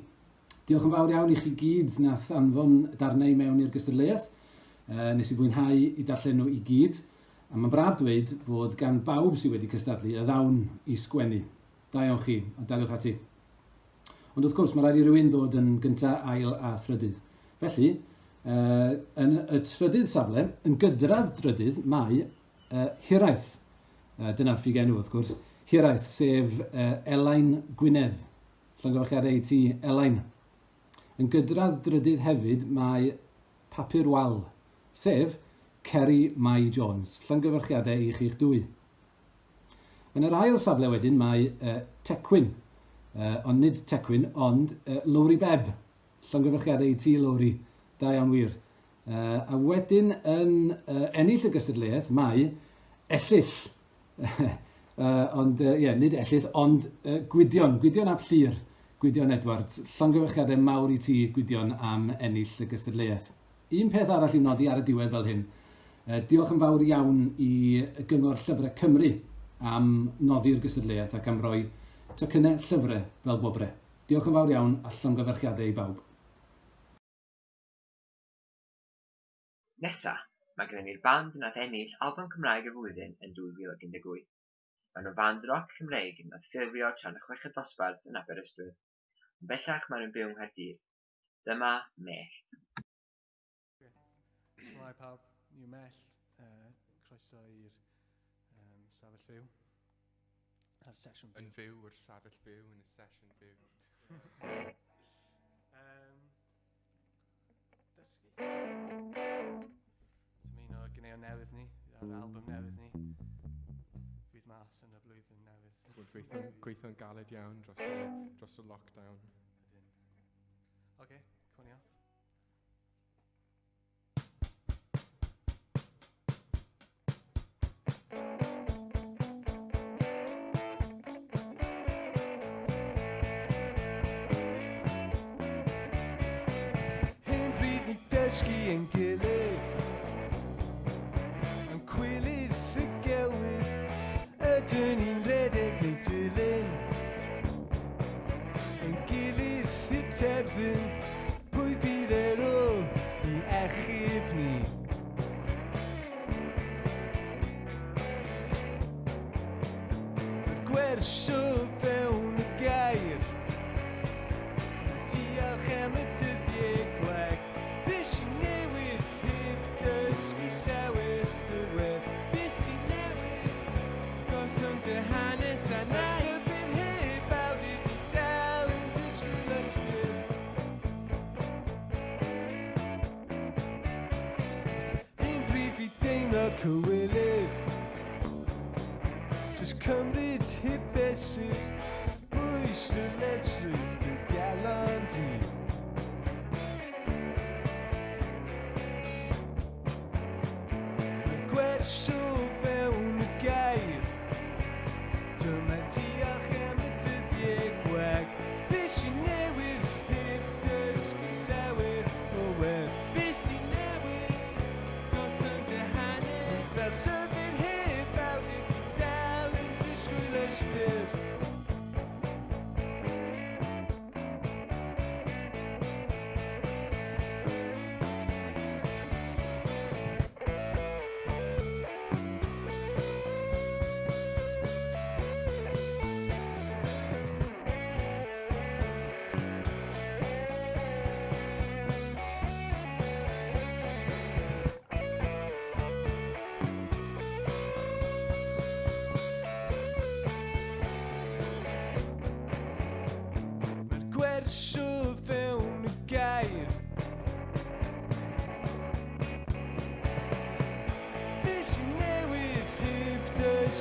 Speaker 8: Diolch yn fawr iawn i chi gyd nath anfon darnau i mewn i'r gystadleuaeth. Uh, nes i fwynhau i darllen nhw i gyd, a mae'n braf dweud fod gan bawb sydd wedi cystadlu y ddawn i sgwennu. Da iawn chi, a daliwch ati. Ond wrth gwrs, mae rhaid i rywun ddod yn gyntaf, ail a thrydydd. Felly, uh, yn y trydydd safle, yn gydradd drydydd, mae uh, Hiraeth. Uh, dyna'r ffugenw, wrth gwrs. Hiraeth, sef uh, Elain Gwynedd. Llongyfarchiadau i ti, Elain. Yn gydradd drydydd hefyd mae Papur Wal, sef Ceri Mai Jones. Llongyfarchiadau i chi'ch dwy. Yn yr ail safle wedyn mae uh, Tecwyn, uh, ond nid Tecwyn, ond uh, Lowri Bebb. Llongyfarchiadau i ti, Lowri. Da iawn wir. Uh, a wedyn yn uh, ennill y gystadleuaeth mae Ellyll. Ond, ie, nid Ellyll, ond Gwydion, Gwydion ap Llŷr, Gwydion Edwards. Llongyfarchiadau mawr i ti, Gwydion, am ennill y gystadleuaeth. Un peth arall i'w nodi ar y diwedd fel hyn. Diolch yn fawr iawn i Gyngor Llyfrau Cymru am noddi'r gystadleuaeth ac am roi tocynnau llyfrau fel gwobrau. Diolch yn fawr iawn a llongyfarchiadau i bawb.
Speaker 9: Nesa, mae gennym ni'r band wnaeth ennill Albwm Cymraeg y Flwyddyn yn 2018. Maen nhw'n fand roc Cymreig wnaeth ffurfio tra'n y chweched dosbarth yn Aberystwyth, ond bellach maen nhw'n byw yng Nghaerdydd. Dyma Mellt.
Speaker 10: Shwmae pawb, ni yw Mellt. Croeso i'r stafell fyw. Ar sesiwn
Speaker 11: fyw. Yn fyw o'r stafell fyw yn y sesiwn fyw.
Speaker 10: Dysgu. Dyma un o ganeuon newydd ni, ar album newydd ni. Fydd mas yn y blwyddyn newydd.
Speaker 11: Wel, gweithio'n gweithio galed iawn dros y, dros y lockdown.
Speaker 10: Ydyn. Oce, okay, cwn i off.
Speaker 3: Hen bryd ni dysgu ein gilydd Yn cwilydd y gelwydd Ydyn ni'n redeg neu dilyn Ein gilydd i terfyn Pwy fydd ar ôl i achub ni? Mae'r gwers o fewn y gair. Diolch am y dyddiau gwag. Beth sy'n newid heb dysgu llawer o werth? Beth sy'n newid? Gollwng dy hanes a na llyfr heb awdur ni dal yn disgwyl ystyr. Un bryd i deimlo cywilydd Jyst cymryd hyd fesur Bwys dy ledrwydd dy galon di Mae'r gwers o fewn y gair Dyma diolch am y dyddiau gwag Be sy'n newydd heb dysgu llawer o werth Be sy'n newid? Gollwng dy hanes. Fel llyfr heb.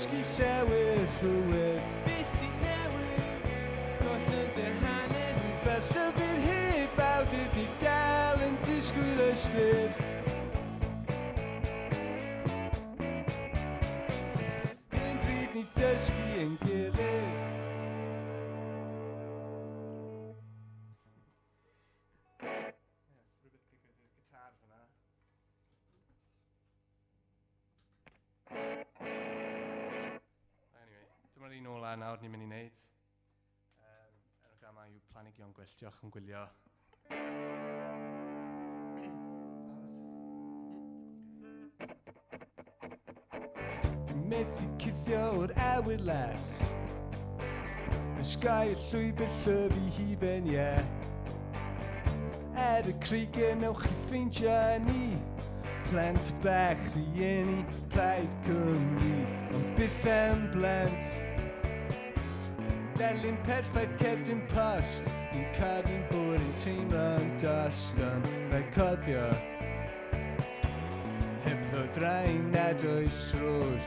Speaker 10: Cysgu llewyr rhywedd. Be sy'n newid? Golled dy hanes yn fel llyfr heb awdur di dal yn disgwyl ystyr. Dim byd ni dysgu ein gilydd. Rhywbeth digwydd i'r gitar fyna. Anyway, dyma'r un ola nawr ni'n mynd i wneud. Um, enw'r gama yw Planigion Gwyllt. Diolch am gwylio. Fi'n methu cuddio o'r awyr las. Y sky y llwybr llyfu hufen, ie. Yeah. Ar y creigiau newch chi ffeindio ni. Plant bach rhieni Plaid Cymru, ond byth yn blant. Darlun perffaith cerdyn post, ni'n caru'n bod yn teimlo'n dost, ond rhaid cofio. Hebddo ddraen nad oes rhos.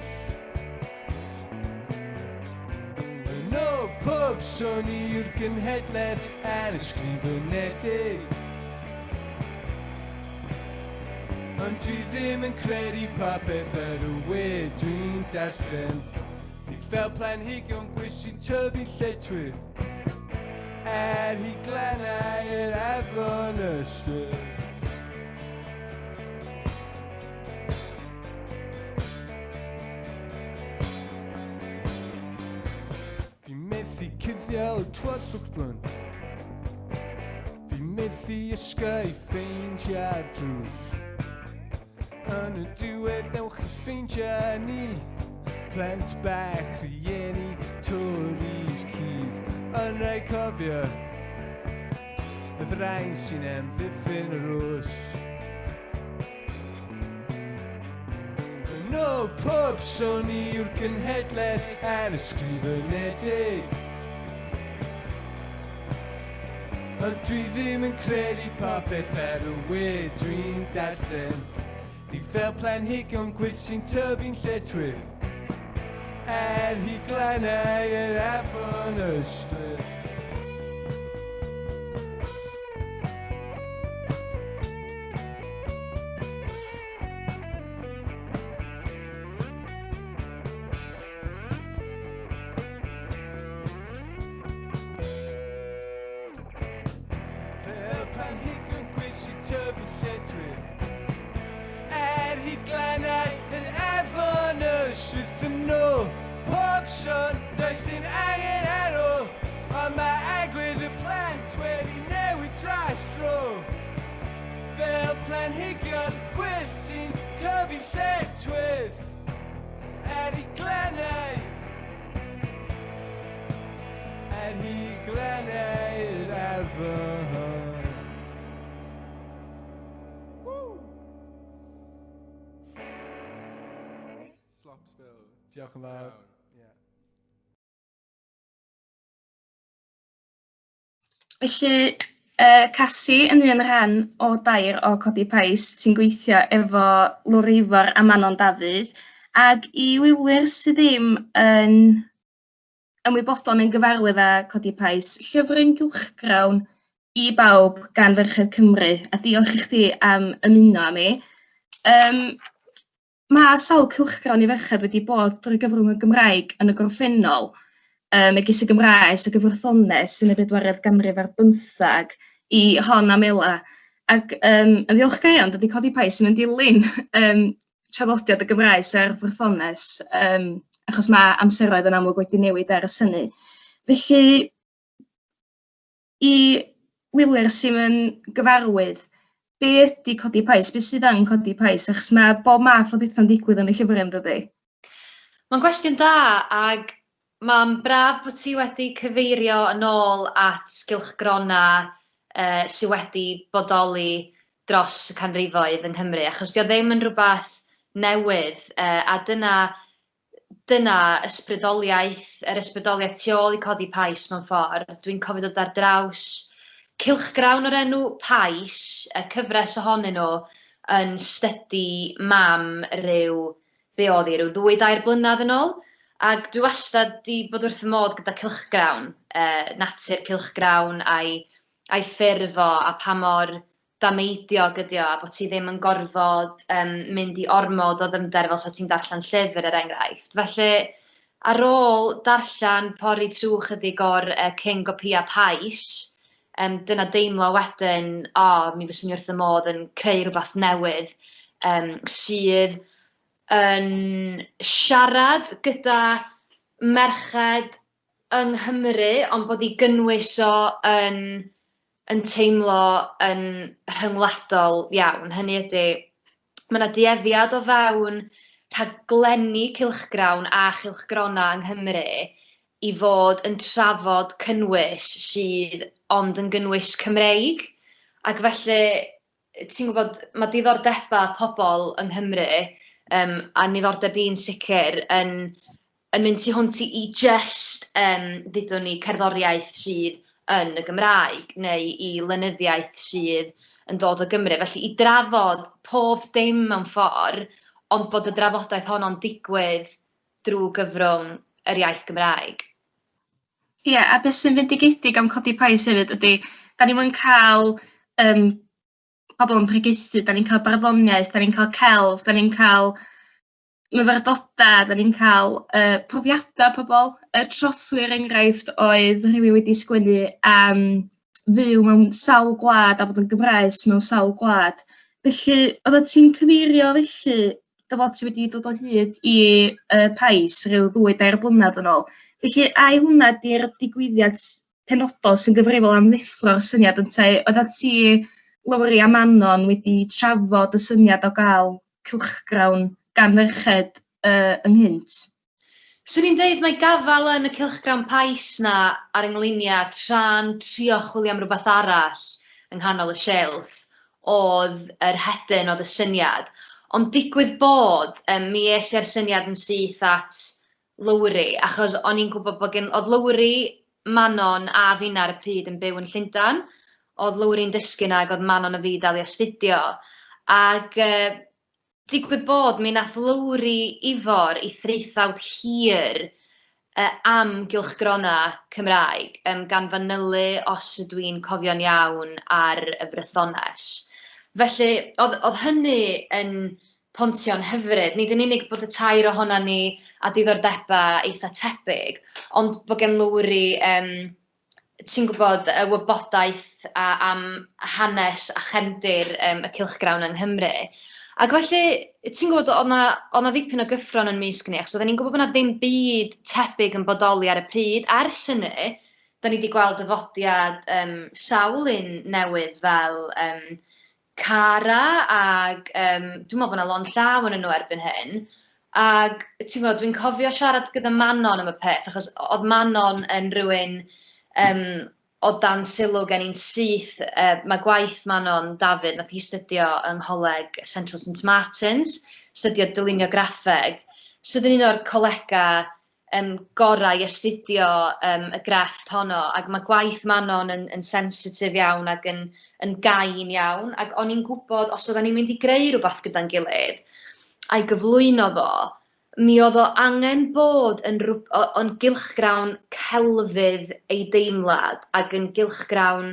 Speaker 10: Yn o pob sôn i yw'r gynhedledd ar ysgrifenedig. Ond dwi ddim yn credu popeth ar y we dwi'n darllen. Ni fel planhigion gwys sy'n tyfu'n lletchwith ar hyd glannau yr afon Ystwyth. Fi methu cuddio y tywyllwch brwn. Fi methu ysgau ffeindiau drws. Yn y diwedd newch chi ffeindio ni. Plant bach, rhieni, Tories cudd. Yn rhaid cofio y ddraen sy'n amddiffyn yr oes. Yn ôl pob sôn i yw'r genhedlaeth anysgrifenedig. Ond dwi ddim yn credu popeth ar y we dwi'n darllen. Ni fel planhigion gwyllt sy'n tyfu'n lletchwith ar hyd glannau yr afon Ystwyth. Fel planhigion gwyllt sy'n tyfu lletchwith ar hyd glannau yn afon Ystwyth yn ôl pob sôn does dim angen ar ôl ond mae agwedd y plant wedi newid dros dro fel planhigion gwyllt sy'n tyfu lletchwith ar hyd glannau ar hyd glannau yr afon.
Speaker 11: Slopsville.
Speaker 10: Diolch yn fawr. Yeah.
Speaker 4: Felly, uh, Casi yn un rhan o dair o Codi Pais sy'n gweithio efo Lowri Ifor a Manon Dafydd, ac i wylwyr sydd ddim yn ymwybodol neu'n gyfarwydd â Codi Pais, llyfryn gylchgrawn i bawb gan Ferched Cymru, a diolch i chdi am ymuno â mi. Um, mae sawl cylchgrawn i ferched wedi bod drwy gyfrwng y Gymraeg yn y gorffennol, um, megis y Gymraes, y Gyfrthones yn y bedwaredd ganrif ar bymthag, i Hon a Mela. Ac um, yn ddiolchgar iawn, dydy Codi Pais ddim yn dilyn um, traddodiad y Gymraes a'r Frythones, um, achos mae amseroedd yn amlwg wedi newid ar y syni. Felly, i wylwyr sy'n yn gyfarwydd, be ydy Codi Pais? Be sydd yn Codi Pais? Achos mae bob math o bethau'n digwydd yn y llyfr yn dydy?
Speaker 12: Mae'n gwestiwn da, ac mae'n braf bod ti wedi cyfeirio yn ôl at gylchgronau uh, sydd wedi bodoli dros y canrifoedd yng Nghymru, achos 'di o ddim yn rhywbeth newydd, yy a dyna dyna ysbrydoliaeth, yr ysbrydoliaeth tu ôl i Codi Pais mewn ffordd. Dwi'n cofio dod ar draws cylchgrawn o'r enw Pais, y cyfres ohonyn nhw yn stydi mam ryw, be oedd hi, ryw ddwy, dair blynedd yn ôl. Ac dwi wastad 'di bod wrth fy modd gyda cylchgrawn, natur cylchgrawn a'i a'i ffurf o a pa mor dameidiog ydi o a bod ti ddim yn gorfod mynd i ormod o ddyfnder fel 'sa ti'n darllen llyfr er enghraifft. Felly ar ôl darllen, pori trwy chydig o'r cyn-gopïau Pais, dyna deimlo wedyn, o, mi fyswn i wrth fy modd yn creu rhywbeth newydd sydd yn siarad gyda merched yng Nghymru, ond bod ei gynnwys o yn yn teimlo yn rhyngwladol iawn. Hynny ydy, mae 'na dueddiad o fewn rhaglenni cylchgrawn a chylchgronau yng Nghymru i fod yn trafod cynnwys sydd ond yn gynnwys Cymreig, ac felly, ti'n gwybod, mae diddordebau pobl yng Nghymru, a niddordeb i'n sicr, yn yn mynd tu hwnt i jyst, ddudwn ni, cerddoriaeth sydd yn y Gymraeg, neu i lenyddiaeth sydd yn dod o Gymru. Felly i drafod pob dim mewn ffordd, ond bod y drafodaeth honno'n digwydd drwy gyfrwng yr iaith Gymraeg.
Speaker 4: Ie, a beth sy'n fendigedig am Codi Pais hefyd ydy, da ni'm yn cael pobl yn pregethu, da ni'n cael barddoniaeth, da ni'n cael celf, da ni'n cael myfyrdodau, da ni'n cael profiadau pobl. Y trothwy, er enghraifft, oedd rhywun wedi sgwennu am fyw mewn sawl gwlad a bod yn Gymraes mewn sawl gwlad. Felly, oeddet ti'n cyfeirio felly dy fod ti wedi dod o hyd i Pais rhyw ddwy, dair blynedd yn ôl. Felly, ai hwnna 'di'r digwyddiad penodol sy'n gyfrifol am ddeffro'r syniad ynteu oeddet ti, Lowri a Manon wedi trafod y syniad o gael cylchgrawn gan ferched ynghynt?
Speaker 12: Swn i'n deud mai gafael yn y cylchgrawn Pais 'na ar 'y ngliniau tra'n trio chwilio am rywbeth arall yng nghanol y silff oedd yr hedyn, oedd y syniad. Ond digwydd bod, yym, mi es i â'r syniad yn syth at Lowri, achos o'n i'n gwybod bod gen... oedd Lowri, Manon a finna ar y pryd yn byw yn Llundain. Oedd Lowri'n dysgu 'na ac oedd Manon a fi dal i astudio. Ac yy Digwydd bod, mi wnaeth Lowri Ifor ei thraethawd hir am gylchgronau Cymraeg, gan fanylu, os ydw i'n cofio'n iawn, ar y Frythones. Felly, oedd oedd hynny yn pontio'n hyfryd, nid yn unig bod y tair ohonan ni â diddordebau eitha tebyg, ond bod gen Lowri yym ti'n gwybod, y wybodaeth a, am hanes a chefndir y cylchgrawn yng Nghymru. Ac felly, ti'n gwybod, oedd 'na oedd 'na ddipyn o gyffro'n yn mysg ni, achos oedden ni'n gwybod bod 'na ddim byd tebyg yn bodoli ar y pryd. Ers hynny, dan ni 'di gweld dyfodiad sawl un newydd fel Cara ac yym dwi'n meddwl bod 'na lond llaw ohonyn nhw erbyn hyn. Ac ti'n gwybod, dwi'n cofio siarad gyda Manon am y peth, achos oedd Manon yn rywun yym o dan sylw gen i'n syth. Mae gwaith Manon Dafydd, wnaeth hi astudio yng Ngholeg Central Saint Martins, astudio dylunio graffeg, sydd yn un o'r colegau yym gorau i astudio yym y grefft honno, ac ma' gwaith Manon yn yn sensitif iawn ac yn yn gain iawn, ac o'n i'n gwybod os oedden ni'n mynd i greu rywbeth gyda'n gilydd a'i gyflwyno fo, mi oedd o angen bod yn rw- o- yn gylchgrawn celfydd ei deimlad ac yn gylchgrawn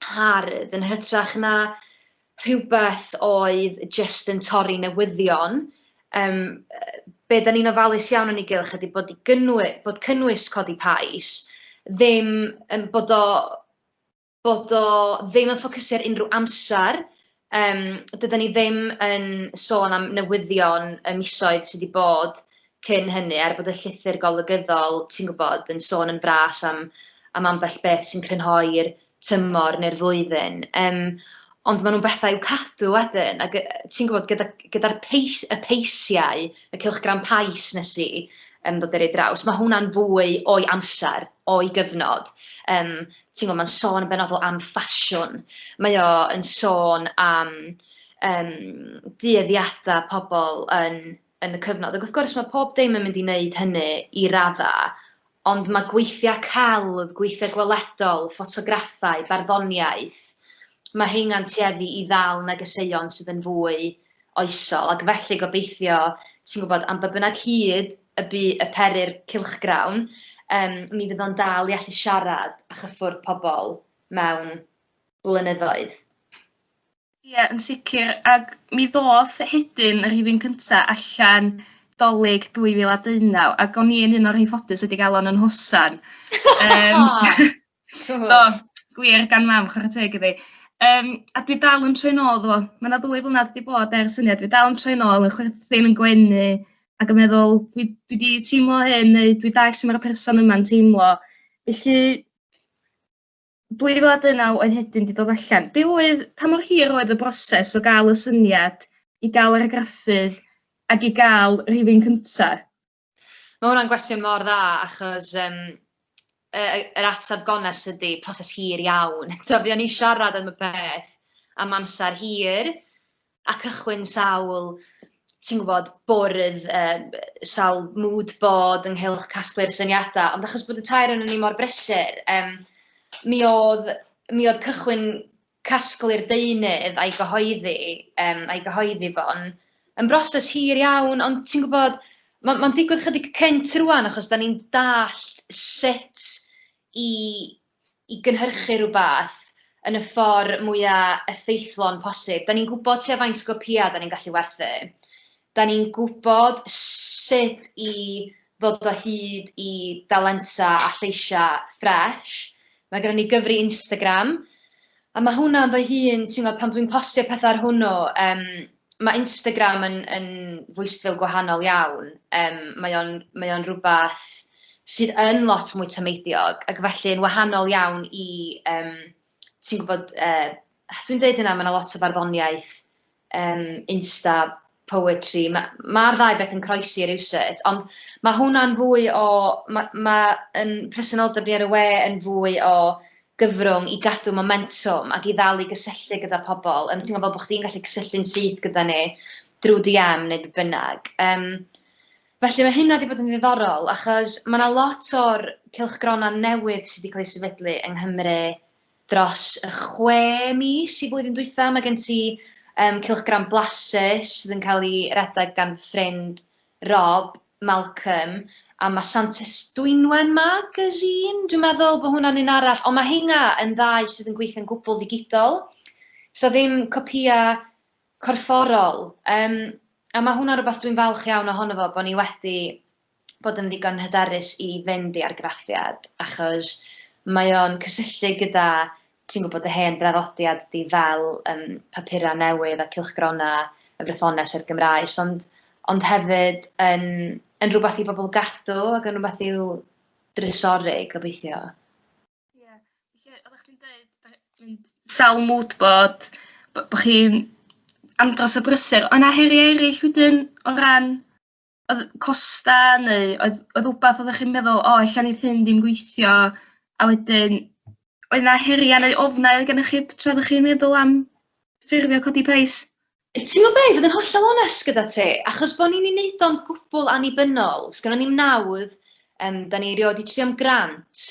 Speaker 12: hardd yn hytrach na rhywbeth oedd jyst yn torri newyddion. Yym be dan ni'n ofalus iawn yn ei gylch ydy bod, i gynnwy-, bod cynnwys Codi Pais ddim yn, bod o, bod o ddim yn ffocysu ar unrhyw amser. Dydan ni ddim yn sôn am newyddion y misoedd sy 'di bod cyn hynny, er bod y llythyr golygyddol, ti'n gwybod, yn sôn yn fras am am ambell beth sy'n crynhoi'r tymor neu'r flwyddyn. Yym, ond maen nhw'n bethau i'w cadw wedyn, ac yy ti'n gwybod, gyda gyda'r peis- y peisiau, y cylchgrawn Pais wnes i yym ddod ar ei draws, ma' hwnna'n fwy o'i amser, o'i gyfnod. Yym, ti'n gwybod, mae'n sôn yn benodol am ffasiwn, mae o yn sôn am yym dueddiadau pobl yn yn y cyfnod. Ac wrth gwrs mae pob dim yn mynd i wneud hynny i raddau, ond mae gweithiau celf, gweithiau gweledol, ffotograffau, barddoniaeth, mae rheina'n tueddu i ddal negeseuon sydd yn fwy oesol, ac felly gobeithio, ti'n gwybod, am ba bynnag hyd y bu y pery'r cylchgrawn, um, mi fydd o'n dal i allu siarad a chyffwrdd pobl mewn blynyddoedd.
Speaker 7: Ie, yn sicr, ac mi ddoth Hedyn y rhifyn cynta allan 'Dolig 2019, ac o'n i yn un o'r rhai ffodus wedi gael o'n yn hosan. Um, do, gwir gan mam, chwarae teg iddi. Um, a dwi dal yn troi nôl ddo. Mae yna ddwy flynedd wedi bod ers syniad. Dwi dal yn troi nôl, yn chwerthin, yn gwenu, ac yn meddwl, dwi, dwi wedi teimlo hyn, neu dwi dal sy'n mae'r person yma'n teimlo. Felly, 2019 oedd Hedyn 'di dod allan. Be oedd, pa mor hir oedd y broses o gael y syniad i gael argraffydd ac i gael rhifyn cynta?
Speaker 12: Mae hwnna'n gwestiwn mor dda achos um, yr ateb gonest ydy proses hir iawn. So, fuon ni siarad am y peth am amser hir a cychwyn sawl, ti'n gwybod, bwrdd, uh, sawl mood board ynghylch casglu'r syniadau, ond achos bod y tair yn ni mor brysur, um, mi, oedd, mi oedd cychwyn casglu'r deunydd a'i gyhoeddi, um, a'i gyhoeddi fo'n yn broses hir iawn, ond ti'n gwybod, mae'n ma digwydd chydig cynt rwan achos da ni'n dallt sut i i gynhyrchu rhywbeth yn y ffordd mwya effeithlon posib. Da ni'n gwybod tua faint o gopïau da ni'n gallu werthu. Da ni'n gwybod sut i ddod o hyd i dalentau a lleisiau ffresh. Mae gennym ni gyfri Instagram, a mae hwnna ynddo hun, ti'n gwybod, pan dwi'n postio pethau ar hwnnw, um, mae Instagram yn, yn fwystfil gwahanol iawn. Um, mae o'n, mae o'n rhywbeth sydd yn lot mwy tameidiog, ac felly yn wahanol iawn i, um, ti'n gwybod, uh, dwi'n dweud yna, mae yna lot o farddoniaeth, um, Insta, poetry, mae'r ma ddau beth yn croesi rywsut, ond mae hwnna'n fwy o, mae ma yn presenoldeb ni ar y we yn fwy o gyfrwng i gadw momentwm ac i ddal i gysylltu gyda pobl. Um, ti'n gwybod bod chdi'n gallu cysylltu'n syth gyda ni drwy DM neu be bynnag. Um, felly mae hynna wedi bod yn ddiddorol achos mae yna lot o'r cylchgronau newydd sydd wedi cael eu sefydlu yng Nghymru dros y chwe mis i flwyddyn dwytha. Mae gen ti um, cylchgrawn Blasus sydd yn cael ei redeg gan ffrind Rob, Malcolm, a mae Santes Dwynwen Magazine, dwi'n meddwl bod hwnna'n un arall, ond mae heina yn ddau sydd yn gweithio'n gwbl ddigidol, so ddim copïau corfforol. Um, a mae hwnna'n rhywbeth dwi'n falch iawn ohono fo, bod ni wedi bod yn ddigon hyderus i fynd i argraffiad, achos mae o'n cysylltu gyda ti'n gwybod, y hen draddodiad 'di fel um, papurau newydd a cylchgronau y Frythones a'r Gymraes, ond, ond hefyd yn, yn rhywbeth i bobl gadw ac yn rhywbeth i'w drysori, gobeithio.
Speaker 7: Ie, yeah. Felly, oeddech chi'n dweud, mynd sawl mood board, bod chi'n andros o brysur. O'na heriau eraill wedyn o ran oedd costa neu oedd oedd wbath oeddech chi'n meddwl, o, ella neith hyn ddim gweithio, a wedyn oedd 'na heriau neu ofnau gennych chi tra oeddech chi'n meddwl am ffurfio Codi Pais?
Speaker 12: Ti'n gwybod be, i fod yn hollol onest gyda ti, achos bod ni'n ei wneud o'n gwbl annibynnol, sgynnon ni'm nawdd, um, da ni erioed 'di trio am grant,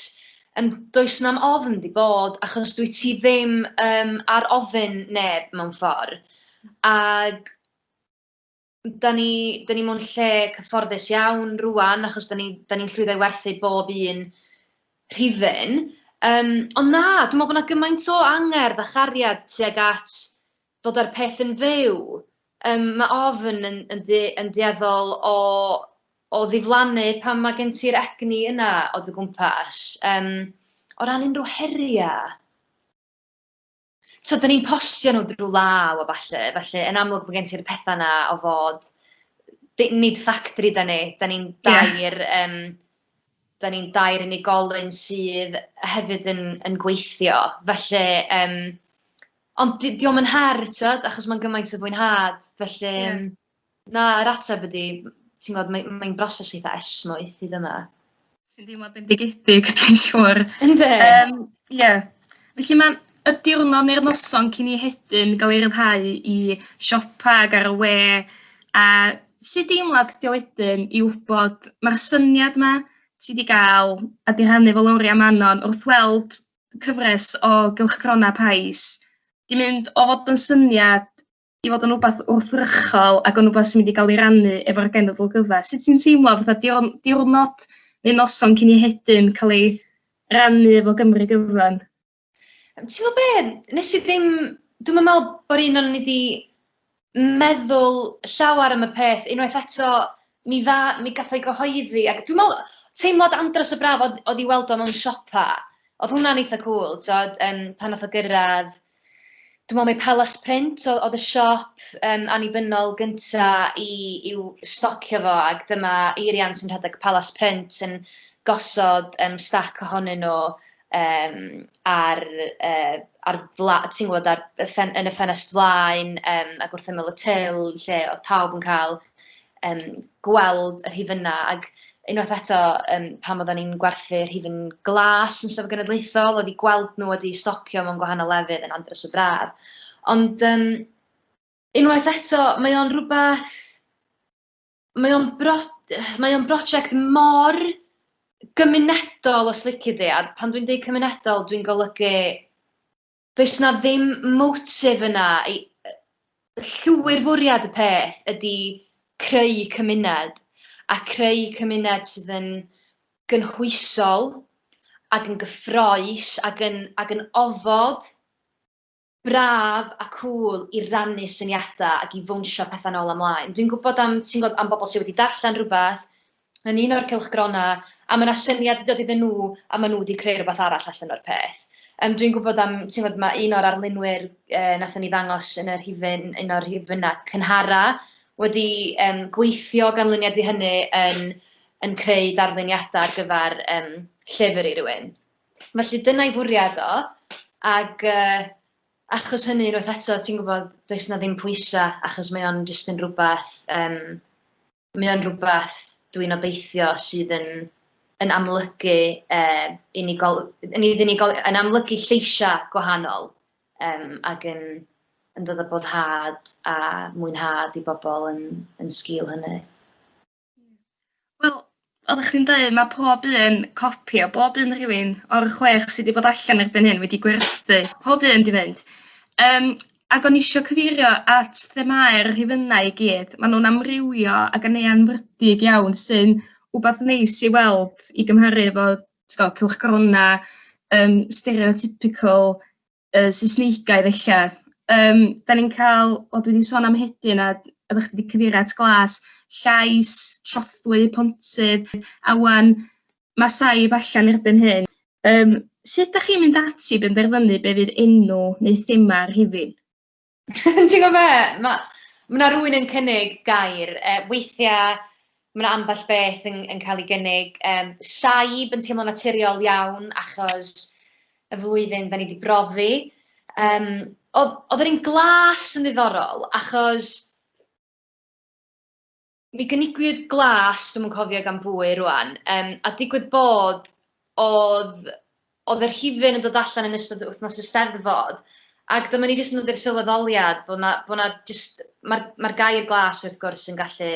Speaker 12: um, does na'm ofn 'di bod, achos dwyt ti ddim um, ar ofyn neb mewn ffordd. Ac Da ni, da ni mewn lle cyfforddus iawn rŵan, achos da ni'n da ni llwyddo i werthu bob un rhifyn. Um, ond na, dwi'n meddwl bod yna gymaint o angerdd a chariad tuag at ddod â'r peth yn fyw. Um, mae ofn yn, yn, du, yn dueddol o, o ddiflannu pan mae gen ti'r egni yna o dy gwmpas. Um, o ran unrhyw heriau, So, dan ni'n postio nhw drwy law a ballu, felly yn amlwg mae gen ti'r pethau 'na o fod... nid ffactri dan ni, dan ni'n dair, yeah. um, dan ni'n dair unigolyn sydd hefyd yn, yn gweithio. Felly, um, ond di, di o'm yn her, tyd, achos mae'n gymaint o fwynhad. Felly, yeah. Na, yr ateb ydi, ti'n gwybod, mae'n mae broses eitha esmwyth hyd yma.
Speaker 7: Sy'n deimlad bendigedig, dwi'n siŵr.
Speaker 12: Yndi.
Speaker 7: Yym, ie. Felly mae y diwrnod neu'r noson cyn i hedyn gael ei ryddhau i siopa ac ar y we, a sut deimlad ydi o wedyn i wybod mae'r syniad 'ma ti 'di gael a 'di rhannu efo Lowri a Manon wrth weld cyfres o gylchgronau Pais 'di mynd o fod yn syniad
Speaker 13: i fod yn wbath wrthrychol ac yn wbath sy'n mynd i gael ei rannu efo'r genedl gyfa. Sut ti'n teimlo fatha diwrnod neu noson cyn i Hedyn cael ei rannu efo Gymru gyfan?
Speaker 12: Ti'n gwybod be, nes i ddim, dwi'm yn meddwl bod un o'n ni wedi meddwl llawer am y peth. Unwaith eto, mi dda, mi gath o'i gyhoeddi, ac dwi'n meddwl, teimlad andros o braf oedd, oedd i weld o mewn siopa. Oedd hwnna'n eitha cŵl, tibod, yym, pan nath o gyrraedd, dwi'n meddwl mai Palace Print oedd, oedd y siop um, annibynnol gynta i, i'w stocio fo, ac dyma Eirian sy'n rhedeg Palace Print yn gosod um, stac ohonyn nhw um, ar, uh, ar fla, ti'n gwybod, ar y ffen, yn y ffenest flaen um, ac wrth ymyl y til lle oedd pawb yn cael um, gweld y rhifynnau. Ac unwaith eto, um, pan oedden ni'n gwerthu rhifyn glas yn Steddfod Genedlaethol, oedd i gweld nhw wedi stocio mewn gwahanol lefydd yn andros o braf. Ond um, unwaith eto, mae o'n rhywbeth... Mae o'n bro mae o'n brosiect mor gymunedol os lici di, a pan dwi'n deud cymunedol dwi'n golygu does 'na ddim motive yna i... llwyr fwriad y peth ydy creu cymuned, a creu cymuned sydd yn gynhwysol ac yn gyffrous ac yn ac yn ofod braf a cŵl i rannu syniadau ac i fownsio pethau nôl a mlaen. Dwi'n gwybod am, ti'n gwybod, am bobl sydd wedi darllen rhywbeth yn un o'r cylchgronau, a mae 'na syniad 'di dod iddyn nhw, a maen nhw wedi creu rhywbeth arall allan o'r peth. Yym, dwi'n gwybod am, ti'n gwybod, ma' un o'r arlunwyr yy wnaethon ni ddangos yn y rhifyn, un o'r rhifynnau cynhara, wedi yym gweithio o ganlyniad i hynny yn yn creu darluniadau ar gyfer yym llyfr i rywun. Felly dyna'i fwriad o, ac yy achos hynny unwaith eto ti'n gwybod does 'na ddim pwysau achos mae o'n jyst yn rywbeth yym mae o'n rywbeth dwi'n obeithio sydd yn yn amlygu yy unigol- yn unigol yn amlygu lleisiau gwahanol yym ac yn yn dod â boddhad a mwynhad i bobl yn yn sgil hynny.
Speaker 13: Wel, oeddech chdi'n deud ma' pob un copi o bob un rhywun o'r chwech sy 'di bod allan erbyn hyn wedi gwerthu, pob un 'di fynd. Yym ac o'n i isio cyfeirio at themâu'r rhifynnau i gyd. Ma' nhw'n amrywio ac yn eangfrydig iawn sy'n wbath neis i weld i gymharu efo t'god cylchgrona yym stereotypical yy Saesneigaidd ella. Yym 'dan ni'n ca'l, wel dwi 'di sôn am Hedyn a oeddach chdi 'di cyfeirio at Glas, Llais, Trothwy, Pontydd, a 'wan ma' Saib allan erbyn hyn. Yym sut 'dach chi'n mynd ati i benderfynu be' fydd enw neu thema'r rhifyn?
Speaker 12: Ti'n gwybod be, ma' ma' 'na rywun yn cynnig gair, yy weithiau ma' 'na ambell beth yn yn cael ei gynnig. Yym saib yn teimlo'n naturiol iawn achos y flwyddyn dan ni 'di brofi. Yym oedd oedd yr un glas yn ddiddorol achos mi gynigiwyd glas, dwi'm yn cofio gan bwy rŵan, yym a digwydd bod oedd oedd y rhifyn yn dod allan yn ystod wythnos y Steddfod, ac dyma ni jyst yn dod i'r sylweddoliad bod 'na bod 'na jyst ma'r ma'r gair glas wrth gwrs yn gallu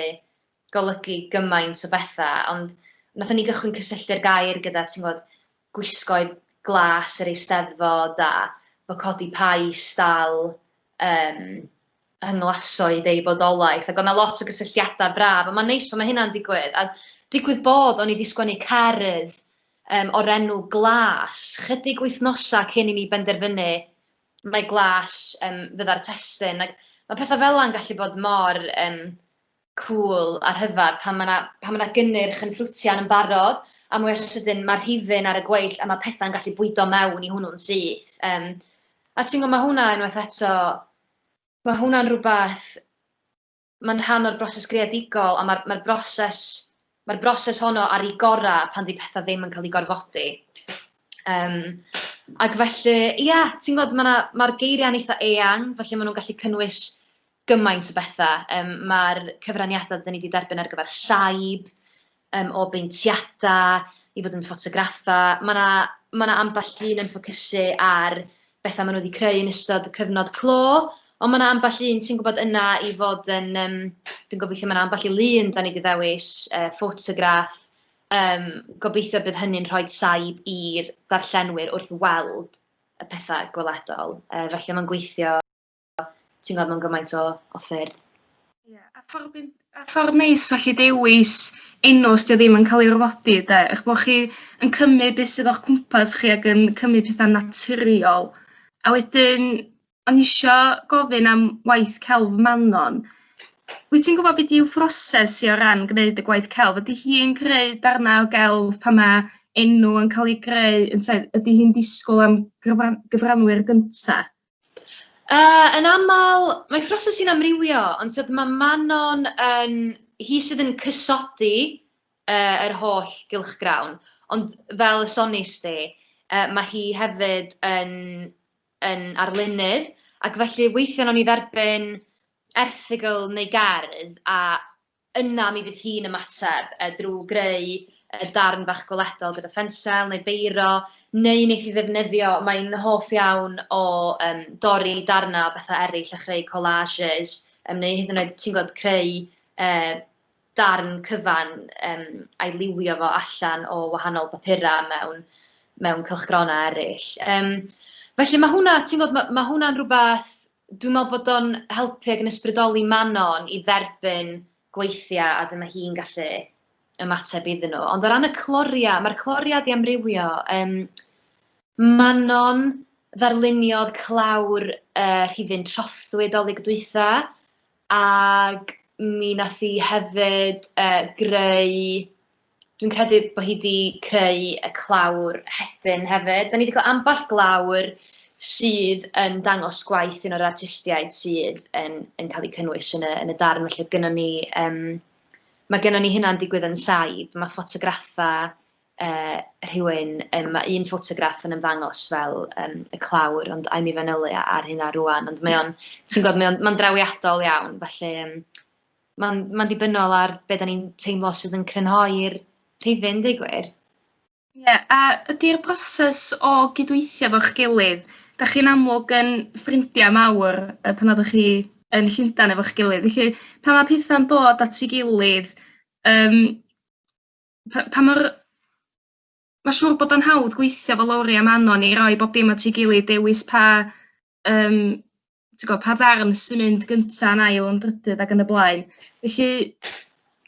Speaker 12: golygu gymaint o betha, ond wnaethon ni gychwyn cysylltu'r gair gyda, ti'n gwybod, gwisgoedd glas yr Eisteddfod a bod codi pais dal yym yng nglasoedd eu bodolaeth, ac oedd 'na lot o gysylltiadau braf, a mae'n neis pan mae hynna'n digwydd, a digwydd bod o'n i 'di sgwennu cerdd yym o'r enw Glas, chydig wythnosau cyn i mi benderfynu mai glas yym fydda'r testun, ac ma' petha fel 'na yn gallu bod mor yym cŵl a rhyfedd pan ma' 'na pan ma' 'na gynnyrch yn ffrwtian yn barod, a mwya sydyn ma'r rhifyn ar y gweill a ma' petha'n gallu bwydo mewn i hwnnw'n syth. Yym a ti'n gwybod, ma' hwnna unwaith eto, ma' hwnna'n rywbeth, mae'n rhan o'r broses greadigol a ma'r ma'r broses ma'r broses honno ar ei gorau pan 'di petha ddim yn cael eu gorfodi. Yym ac felly, ia, ti'n gwybod, ma' 'na ma'r geiriau'n eitha eang, felly maen nhw'n gallu cynnwys gymaint o betha. Yym ma'r cyfraniadau dan ni 'di derbyn ar gyfer saib, yym o beintiadau i fod yn ffotograffau. Ma' 'na ma' 'na ambell un yn ffocysu ar betha maen nhw 'di creu yn ystod y cyfnod clo, ond ma' 'na ambell un, ti'n gwybod, yna i fod yn yym... Dwi'n gobeithio ma' 'na ambell i lun dan ni 'di ddewis, yy ffotograff, yym gobeithio bydd hynny'n rhoi saib i'r darllenwyr wrth weld y petha gweledol. Yy felly ma'n gweithio. Ti'n gwybod, mewn gymaint o, o ffyrdd.
Speaker 13: Ie, a ffordd a ffordd neis o allu dewis enw os 'di o ddim yn cael ei orfodi de, eich bod chi yn cymryd beth sydd o'ch cwmpas chi ac yn cymryd pethau naturiol. A wedyn o'n i isio gofyn am waith celf Manon. Wyt ti'n gwybod beth yw phroses hi o ran gwneud y gwaith celf? Ydy hi'n creu darnau o gelf pan mae enw yn cael ei greu? Ynteu ydy hi'n disgwyl am gyfranwyr gyntaf?
Speaker 12: Yn aml, mae phroses hi'n amrywio, ond tibod, mae Manon yn... hi sydd yn cysodi yr holl gylchgrawn, ond fel y sonis di, mae hi hefyd yn, yn arlunydd, ac felly weithiau wnawn ni dderbyn erthygl neu gerdd a yna mi fydd hi'n ymateb drwy greu darn bach gweledol gyda phensel neu beiro, neu wneith hi ddefnyddio, mae'n hoff iawn o um, dorri darnau o bethau eraill a chreu collages, um, neu hyd yn oed, ti'n gwybod, creu darn cyfan um, a'i liwio fo allan o wahanol bapurau mewn, mewn cylchgronau eraill. Um, felly mae hwnna, ti'n gwybod, mae, mae hwnna'n rhywbeth dwi'n meddwl bod o'n helpu ac yn ysbrydoli Manon i dderbyn gweithiau a dyma hi'n gallu ymateb iddyn nhw. Ond o ran y cloriau, mae'r cloriau 'di amrywio. Um, Manon ddarluniodd clawr rhifyn trothwy Dolig dwytha, ac mi nath hi hefyd greu Dwi'n credu bod hi 'di creu y clawr hedyn hefyd. Dan ni 'di cael ambell glawr sydd yn dangos gwaith un o'r artistiaid sydd yn yn cael eu cynnwys yn y yn y darn. Felly gynnon ni yym ma' gynnon ni hynna'n digwydd yn saib. Ma' ffotograffau rhywun, ma' un ffotograff yn ymddangos fel yym y clawr, ond ai mi fanylu ar hynna rŵan. Ond mae o'n, ti'n gwybod, mae o'n mae'n drawiadol iawn, felly yym Mae'n mae'n dibynnol ar be dan ni'n teimlo sydd yn crynhoi'r rhifyn, deud gwir.
Speaker 13: Ie, a ydy'r broses o gydweithio efo'ch gilydd, dach chi'n amlwg yn ffrindiau mawr yy pan oeddech chi yn Llundain efo'ch gilydd, felly pan mae pethau'n dod at ei gilydd, yym pa pa mor... Mae'n siŵr bod o'n hawdd gweithio efo Lowri a Manon i roi bob dim at ei gilydd, dewis pa yym ti'n gwybod, pa ddarn sy'n mynd gynta yn ail yn drydydd ac yn y blaen. Felly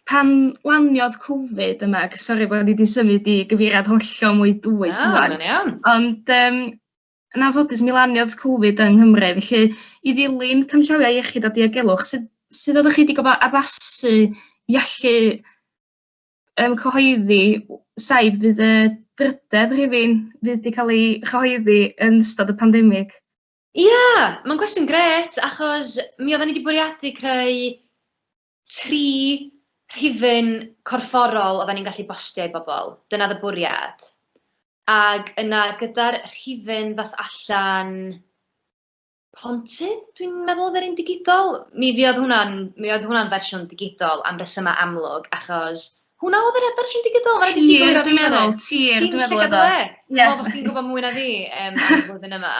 Speaker 13: pan laniodd Covid yma, ac sori bod ni wedi symud i gyfeiriad hollol mwy dwys
Speaker 12: Na, rŵan. Mae'n iawn.
Speaker 13: Ond yym yn anffodus mi laniodd Covid yng Nghymru, felly i ddilyn canllawiau iechyd a diogelwch, sut sut oeddech chi wedi gorfod addasu i allu yym cyhoeddi saib fydd y drydedd rhifyn fydd 'di cael ei chyhoeddi yn ystod y pandemig?
Speaker 12: Ia, mae'n gwestiwn grêt, achos mi oedden ni 'di bwriadu creu tri rhifyn corfforol oedden ni'n gallu bostio i bobl. Dyna oedd y bwriad. Ac yna gyda'r rhifyn ddaeth allan Pontydd, dwi'n meddwl oedd yr un digidol. Mi fuodd hwnna'n mi oedd hwnna'n fersiwn digidol am resymau amlwg, achos hwnna oedd yr fersiwn digidol?
Speaker 13: Mae rhaid i ti gywiro Tir, dwi'n meddwl, tir, dwi'n meddwl oedd o.
Speaker 12: Ie. Dwi'n meddwl bod chdi'n gwybod mwy na fi um, am y flwyddyn yma.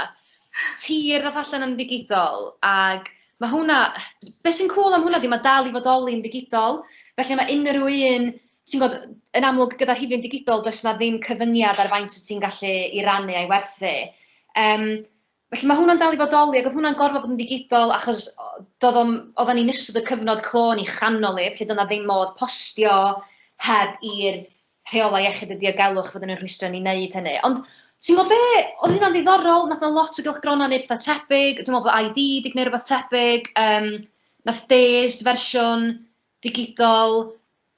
Speaker 12: Tir ddath allan yn ddigidol, ac mae hwnna, beth sy'n cool am hwnna di, mae dal i fodoli'n ddigidol, felly mae unrhyw un, ti'n gwybod, yn amlwg gyda rhifyn digidol, does na ddim cyfyngiad ar faint wyt ti'n gallu i rannu a'i werthu. Um, Felly mae hwnna'n dal i fodoli, ac oedd hwnna'n gorfod bod yn ddigidol achos doedd o'm... oeddan ni'n ystod y cyfnod clo yn ei chanol hi, felly doedd 'na ddim modd postio heb i'r rheolau iechyd a diogelwch fod yn ein rhwystro ni wneud hynny. Ond ti'n gwybod be? Oedd hynna'n ddiddorol, wnaeth 'na lot o gylchgronau wneud pethau tebyg, dwi'n meddwl bod ID 'di gwneud rhywbeth tebyg, yym wnaeth Dazed fersiwn digidol,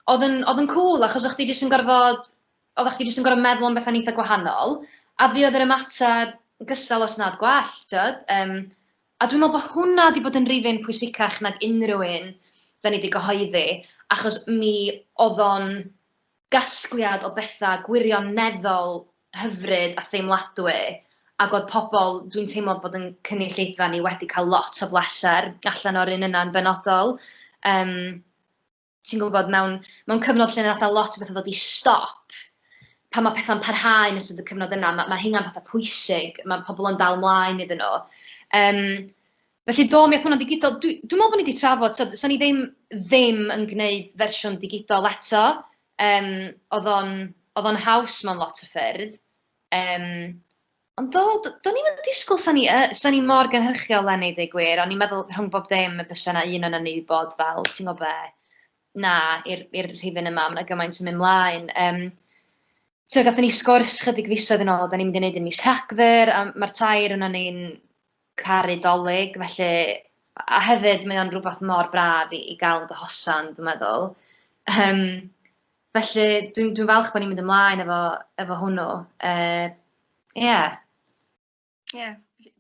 Speaker 12: oedd yn oedd yn cŵl achos o'ch chdi jyst yn gorfod oeddach chdi jyst yn gorfod meddwl am bethau'n eitha gwahanol, a fuodd yr ymateb gystal os nad gwell, tibod. Yym, a dwi'n meddwl bod hwnna 'di bod yn rifyn pwysicach nag unrhyw un dan ni 'di gyhoeddi, achos mi oedd o'n gasgliad o bethau gwirioneddol hyfryd a theimladwy, ac oedd pobl, dwi'n teimlo bod yn cynulleidfa ni wedi cael lot o bleser allan o'r un yna yn benodol. Yym, ti'n gwybod, mewn, mewn cyfnod lle nath 'na lot o bethau ddod i stop, pan mae pethau'n parhau yn ystod y cyfnod yna, mae, mae hynna'n pethau pwysig, mae pobl yn dal mlaen iddyn nhw. Um, felly do, mi aeth hwnna'n ddigidol. Dwi, dwi'n meddwl bod ni wedi trafod, so, so ni ddim, ddim yn gwneud fersiwn digidol eto. Um, oedd o'n, oedd o'n haws mewn lot o ffyrdd. Um, Ond do, do'n i'm yn disgwyl 'sa ni yy 'sa ni mor gynhyrchiol 'leni deud gwir. O'n i'n meddwl rhwng bob dim y bysa 'na un ohonon ni 'di bod fel, ti'n gwybod be, na i'r i'r rhifyn yma, ma' 'na gymaint yn mynd mlaen. Yym, so gathon ni sgwrs chydig fisoedd yn ôl, dan ni'n mynd i wneud yn mis Rhagfyr, a ma'r tair ohonon ni'n caru 'Dolig, felly... A hefyd mae o'n rywbeth mor braf i gael yn dy hosan, dwi'n meddwl. Yym, felly dwi'n dwi falch bod ni'n mynd ymlaen efo hwnnw. Ie.
Speaker 13: Ie,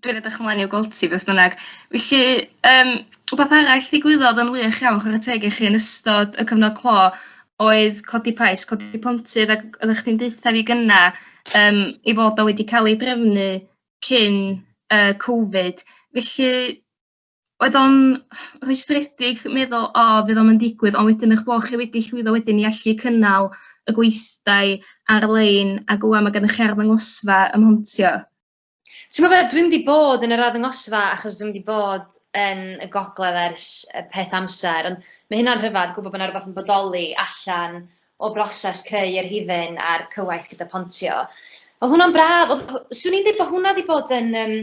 Speaker 13: dwi'n edrych ymlaen i'w gweld ti beth bynnag. Felly, um, wbath arall ddigwyddodd yn wych iawn, chwarae teg i chi, yn ystod y cyfnod clo oedd codi pais, codi pontydd, ac oeddech chdi'n deutha fi gynna um, ei fod o wedi cael ei drefnu cyn uh, Covid. Felly, oedd o'n rhwystredig meddwl, o, fydd o'm yn digwydd, ond wedyn eich bod chi wedi llwyddo wedyn i allu cynnal y gweithdai ar-lein, ac ŵan mae gennych chi arddangosfa ym Mhontio.
Speaker 12: Ti'n gwybod be, dwi'm 'di bod yn yr arddangosfa achos dwi'm 'di bod yn y gogledd ers y peth amser, ond mae hynna'n rhyfedd gwybod bod 'na rywbeth yn bodoli allan o broses creu yr hufen a'r cywaith gyda Pontio. Oedd hwnna'n braf, oedd... 'swn i'n dweud bod hwnna 'di bod yn yym...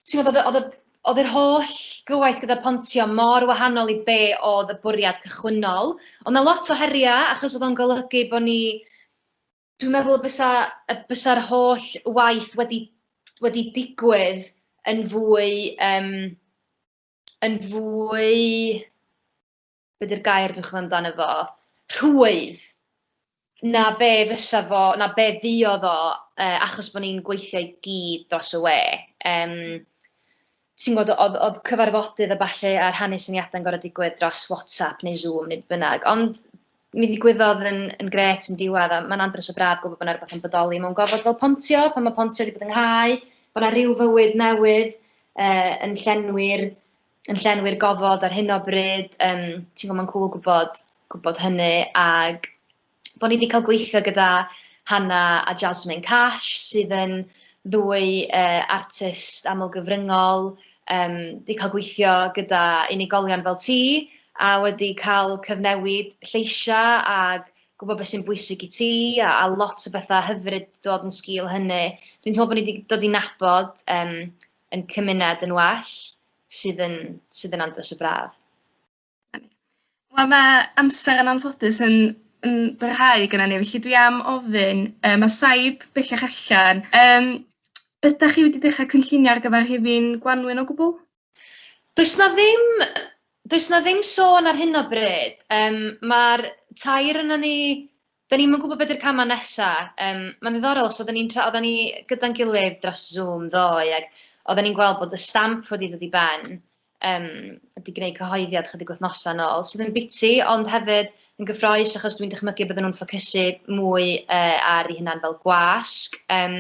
Speaker 12: ti'n gwybod, oedd oedd y oedd yr holl gywaith gyda Pontio mor wahanol i be oedd y bwriad cychwynnol. Oedd 'na lot o heriau, achos oedd o'n golygu bod ni... Dwi'n meddwl y bysa y bysa'r holl waith wedi wedi digwydd yn fwy yym yn fwy, be 'di'r gair dwi'n chwilio amdano fo, rhwydd na be fysa fo, na be fuodd o, achos bod ni'n gweithio i gyd dros y we. Yym, ti'n gwybod, oedd oedd cyfarfodydd a ballu a rhannu syniadau'n gorfod digwydd dros WhatsApp neu Zoom neu be bynnag, ond mi ddigwyddodd yn yn grêt yn diwedd, a mae'n andros o braf gwybod bod 'na rywbeth yn bodoli mewn gofod fel Pontio, pan mae Pontio wedi bod ynghau, bod 'na ryw fywyd newydd yn llenwi'r yn llenwi'r gofod ar hyn o bryd. Yym, ti'n gwybod, mae'n cŵl gwybod gwybod hynny, ac bod ni 'di cael gweithio gyda Hannah a Jasmine Cash, sydd yn ddwy artist amlgyfryngol, yym, 'di cael gweithio gyda unigolion fel ti, a wedi cael cyfnewid lleisiau a gwybod beth sy'n bwysig i ti, a lot o bethau hyfryd dod yn sgil hynny. Dwi'n teimlo bod ni 'di dod i nabod yym ein cymuned yn well, sydd yn sydd yn andros o braf.
Speaker 13: Wel, mae amser yn anffodus yn yn byrhau gyda ni, felly dwi am ofyn, yy, mae Saib bellach allan, yym, ydach chi wedi dechrau cynllunio ar gyfer rhifyn Gwanwyn o gwbl?
Speaker 12: Does 'na ddim, does 'na ddim sôn ar hyn o bryd. Yym, ma'r tair ohonon ni, 'dan ni'm yn gwybod be 'di'r camau nesa. Yym, mae'n ddiddorol, so oedden ni'n tra- oedden ni gyda'n gilydd dros Zoom ddoe, ac oedden ni'n gweld bod y stamp wedi dod i ben, yym, 'di gwneud cyhoeddiad chydig wythnosau yn ôl, sydd yn biti, ond hefyd yn gyffrous, achos dwi'n dychmygu bydden nhw'n ffocysu mwy ar eu hunain fel gwasg. Yym,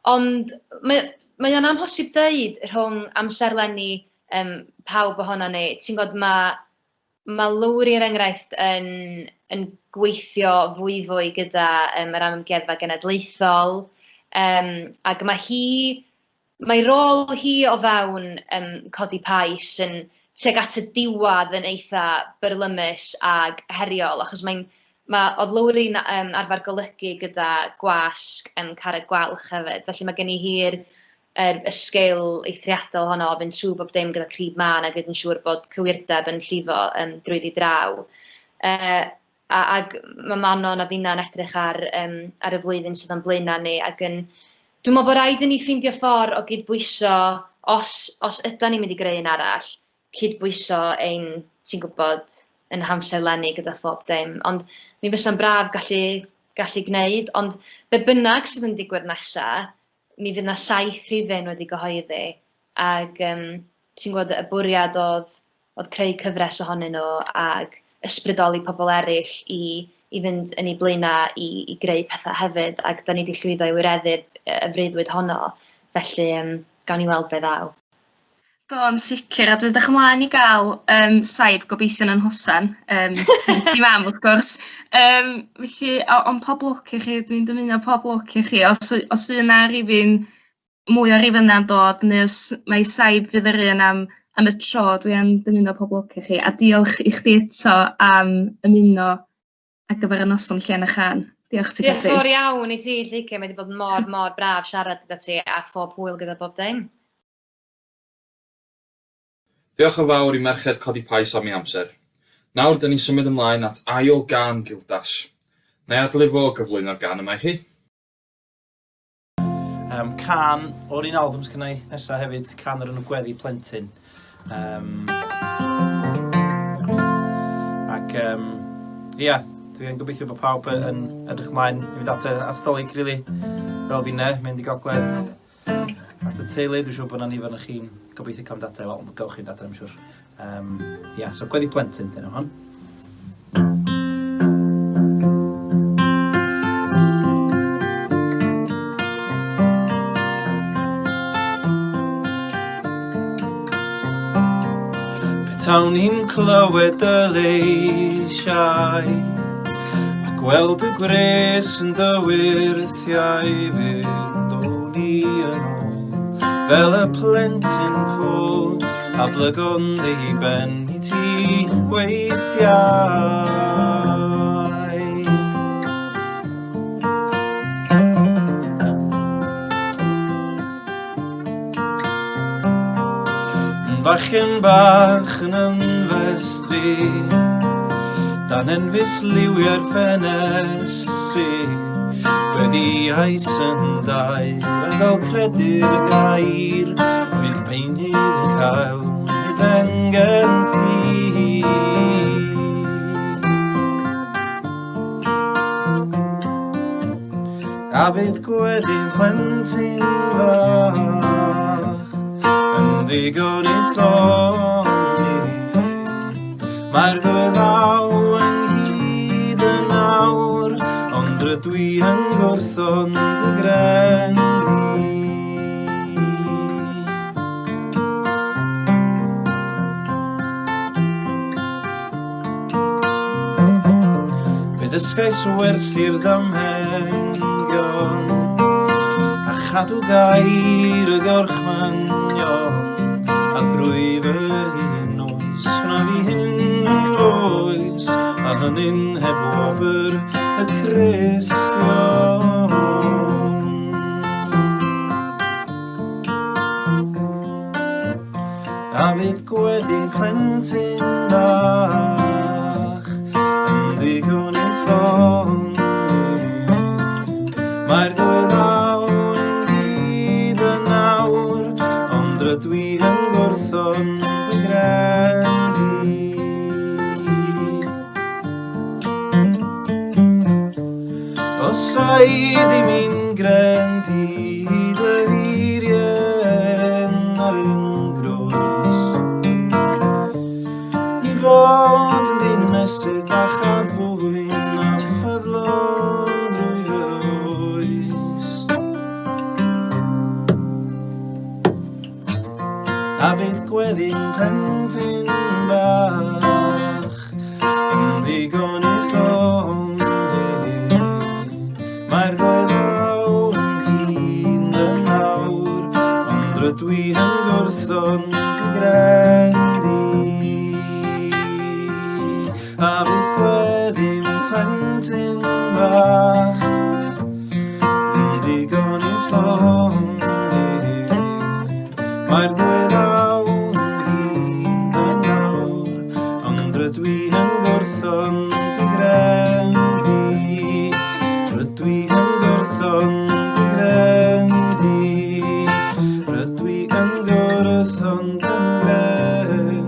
Speaker 12: ond mae mae o'n amhosib deud rhwng amserlenni yym pawb ohonon ni. Ti'n gwybod, ma' ma' Lowri, er enghraifft, yn yn gweithio fwyfwy gyda yym yr Amgueddfa Genedlaethol, yym, ac ma' hi... Mae rôl hi o fewn yym Codi Pais yn tuag at y diwedd yn eitha byrlymus ag heriol, achos mae'n... ma'... oedd Lowri'n yym arfer golygu gyda gwasg yym Carreg Gwalch hefyd, felly ma' gynni hi'r yr y sgil eithriadol honno o fynd trwy bob dim gyda crib mân a gwneud yn siŵr bod cywirdeb yn llifo yym drwyddi draw. Yy a ac ma' Manon a finna'n edrych ar yym ar y flwyddyn sydd o'n blaenau ni ac yn... Dwi'n meddwl bod raid i ni ffeindio ffordd o gydbwyso, os os ydan ni'n mynd i greu un arall, cydbwyso ein, ti'n gwybod, ein hamserlenni gyda phob dim. Ond mi fysa'n braf gallu gallu gwneud, ond be bynnag sydd yn digwydd nesa, mi fydd 'na 7 rhifyn wedi gyhoeddi, ac yym ti'n gwybod, y bwriad oedd oedd creu cyfres ohonyn nhw ac ysbrydoli pobl eraill i i fynd yn eu blaenau i i greu pethau hefyd, ac dan ni 'di llwyddo i wireddu'r y freuddwyd honno, felly yym gawn ni weld be ddaw.
Speaker 13: Do, yn sicr, a dwi'n edrych ymlaen i gael yym saib gobeithio yn hosan, yym ti mam wrth gwrs. Yym felly, o- ond pob lwc i chi, dwi'n dymuno pob lwc i chi. Os os fydd 'na rifyn mwy o rifynnau'n dod, neu os mai saib fydd yr un am am y tro, dwi yn dymuno pob lwc i chi, a diolch i chdi eto am ymuno ar gyfer y noson Llên a Chân. Diolch ti,
Speaker 12: Diolch fawr iawn i ti, Lleucu. Mae wedi bod mor, mor braf siarad gyda ti a phob hwyl gyda bob dim.
Speaker 1: Diolch yn fawr i Merched Codi Pais am ei amser. Nawr 'dyn ni'n symud ymlaen at ail gân Gildas. Na i adael i fo gyflwyno'r gân yma i chi.
Speaker 3: Um, can o'r un album sgynnau nesaf hefyd, can o'r enw Gweddi Plentyn. Um, ac um, ia, dwi'n gobeithio bod pawb yn edrych ymlaen i fynd adre at Dolig, really, fel finne, mynd i gogledd at y teulu. Dwi'n siŵr bod yna nifer yn chi'n gobeithio cael mynd adre, wel, gawch chi'n adre, I'm siŵr. Um, ia, so Gweddi Plentyn, dyna hon. Petawn i'n clywed dy leisiau A gweld y gwres yn dy wyrthiau Fynd o'n i yn ôl Fel y plentyn ffôl A blygon ei ben i ti weithiau. Yn fachgen bach yn ymfestri Dan enfys liwiau'r ffenestri Gweddïais yn dair a fel credu'r gair Oedd beunydd yn cael ei ben gen ti. A fydd gweddi'n plentyn fach yn ddigon i thloni. Mae'r ddwy law ynghyd yn awr, ond rydw i yn gwrthod dy gren di. Fe ddysgais wersi'r damhengion a chadw gair y gorchmynion a thrwy fy hun oes hwnna fi hyn oes a hynny'n heb wobr y Cristion. A fydd gweddi'n plentyn bach yn ddigon i ffoni. Mae'r ddwy law ynghyd yn awr, ond rydw i yn gwrthod dy gredu. Os rhaid i mi'n gredu dy eiriau ar yn groes I fod yn ddinesydd a chadfwyn a ffyddlon drwy fy oes. A fydd gweddi'n plentyn bach yn ddigon i'th lonni. Mae'r ddwy law ynghyd yn awr, ond rydw i yn gwrthod gredu. A fydd gweddi'n plentyn bach yn ddigon i'th lonni. Mae'r ddwy law ynghyd yn awr, ond rydw i yn gwrthod dy gredu. Rydw i yn gwrthod dy gredu. Rydw i yn gwrthod dy gredu.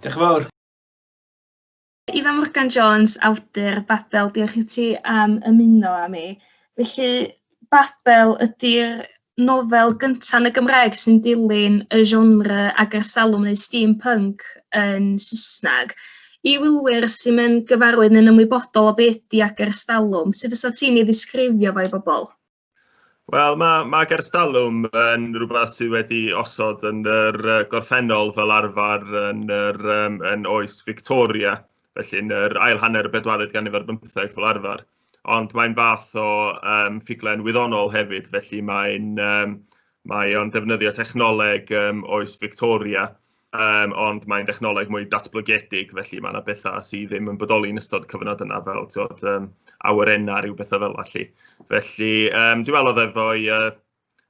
Speaker 3: Diolch yn fawr.
Speaker 13: Ifan Morgan Jones, awdur Babel, diolch i ti am ymuno â mi. Felly, Babel ydy'r nofel gyntaf yn y Gymraeg sy'n dilyn y genre ag ers talwm neu steampunk yn Saesneg. I wylwyr sy'n yn gyfarwydd neu'n ymwybodol o beth ydy ag ers talwm, sut fysa ti'n ei ddisgrifio fo i bobl?
Speaker 14: Wel, mae, mae Gerstalwm yn rhywbeth sydd wedi osod yn yr gorffennol fel arfer yn, yr, um, yn oes Victoria, felly yn yr ail hanner y bedwaredd ganrif ar bymtheg fel arfer. Ond mae'n fath o um, ffuglen wyddonol hefyd, felly mae'n um, Mae o'n defnyddio technoleg oes Victoria, ond mae'n dechnoleg mwy datblygedig, felly mae yna bethau sydd ddim yn bodoli yn ystod cyfnod yna, fel tywod, awyrennau, rhyw bethau fel 'na. Felly, dwi'n meddwl oedd efo'i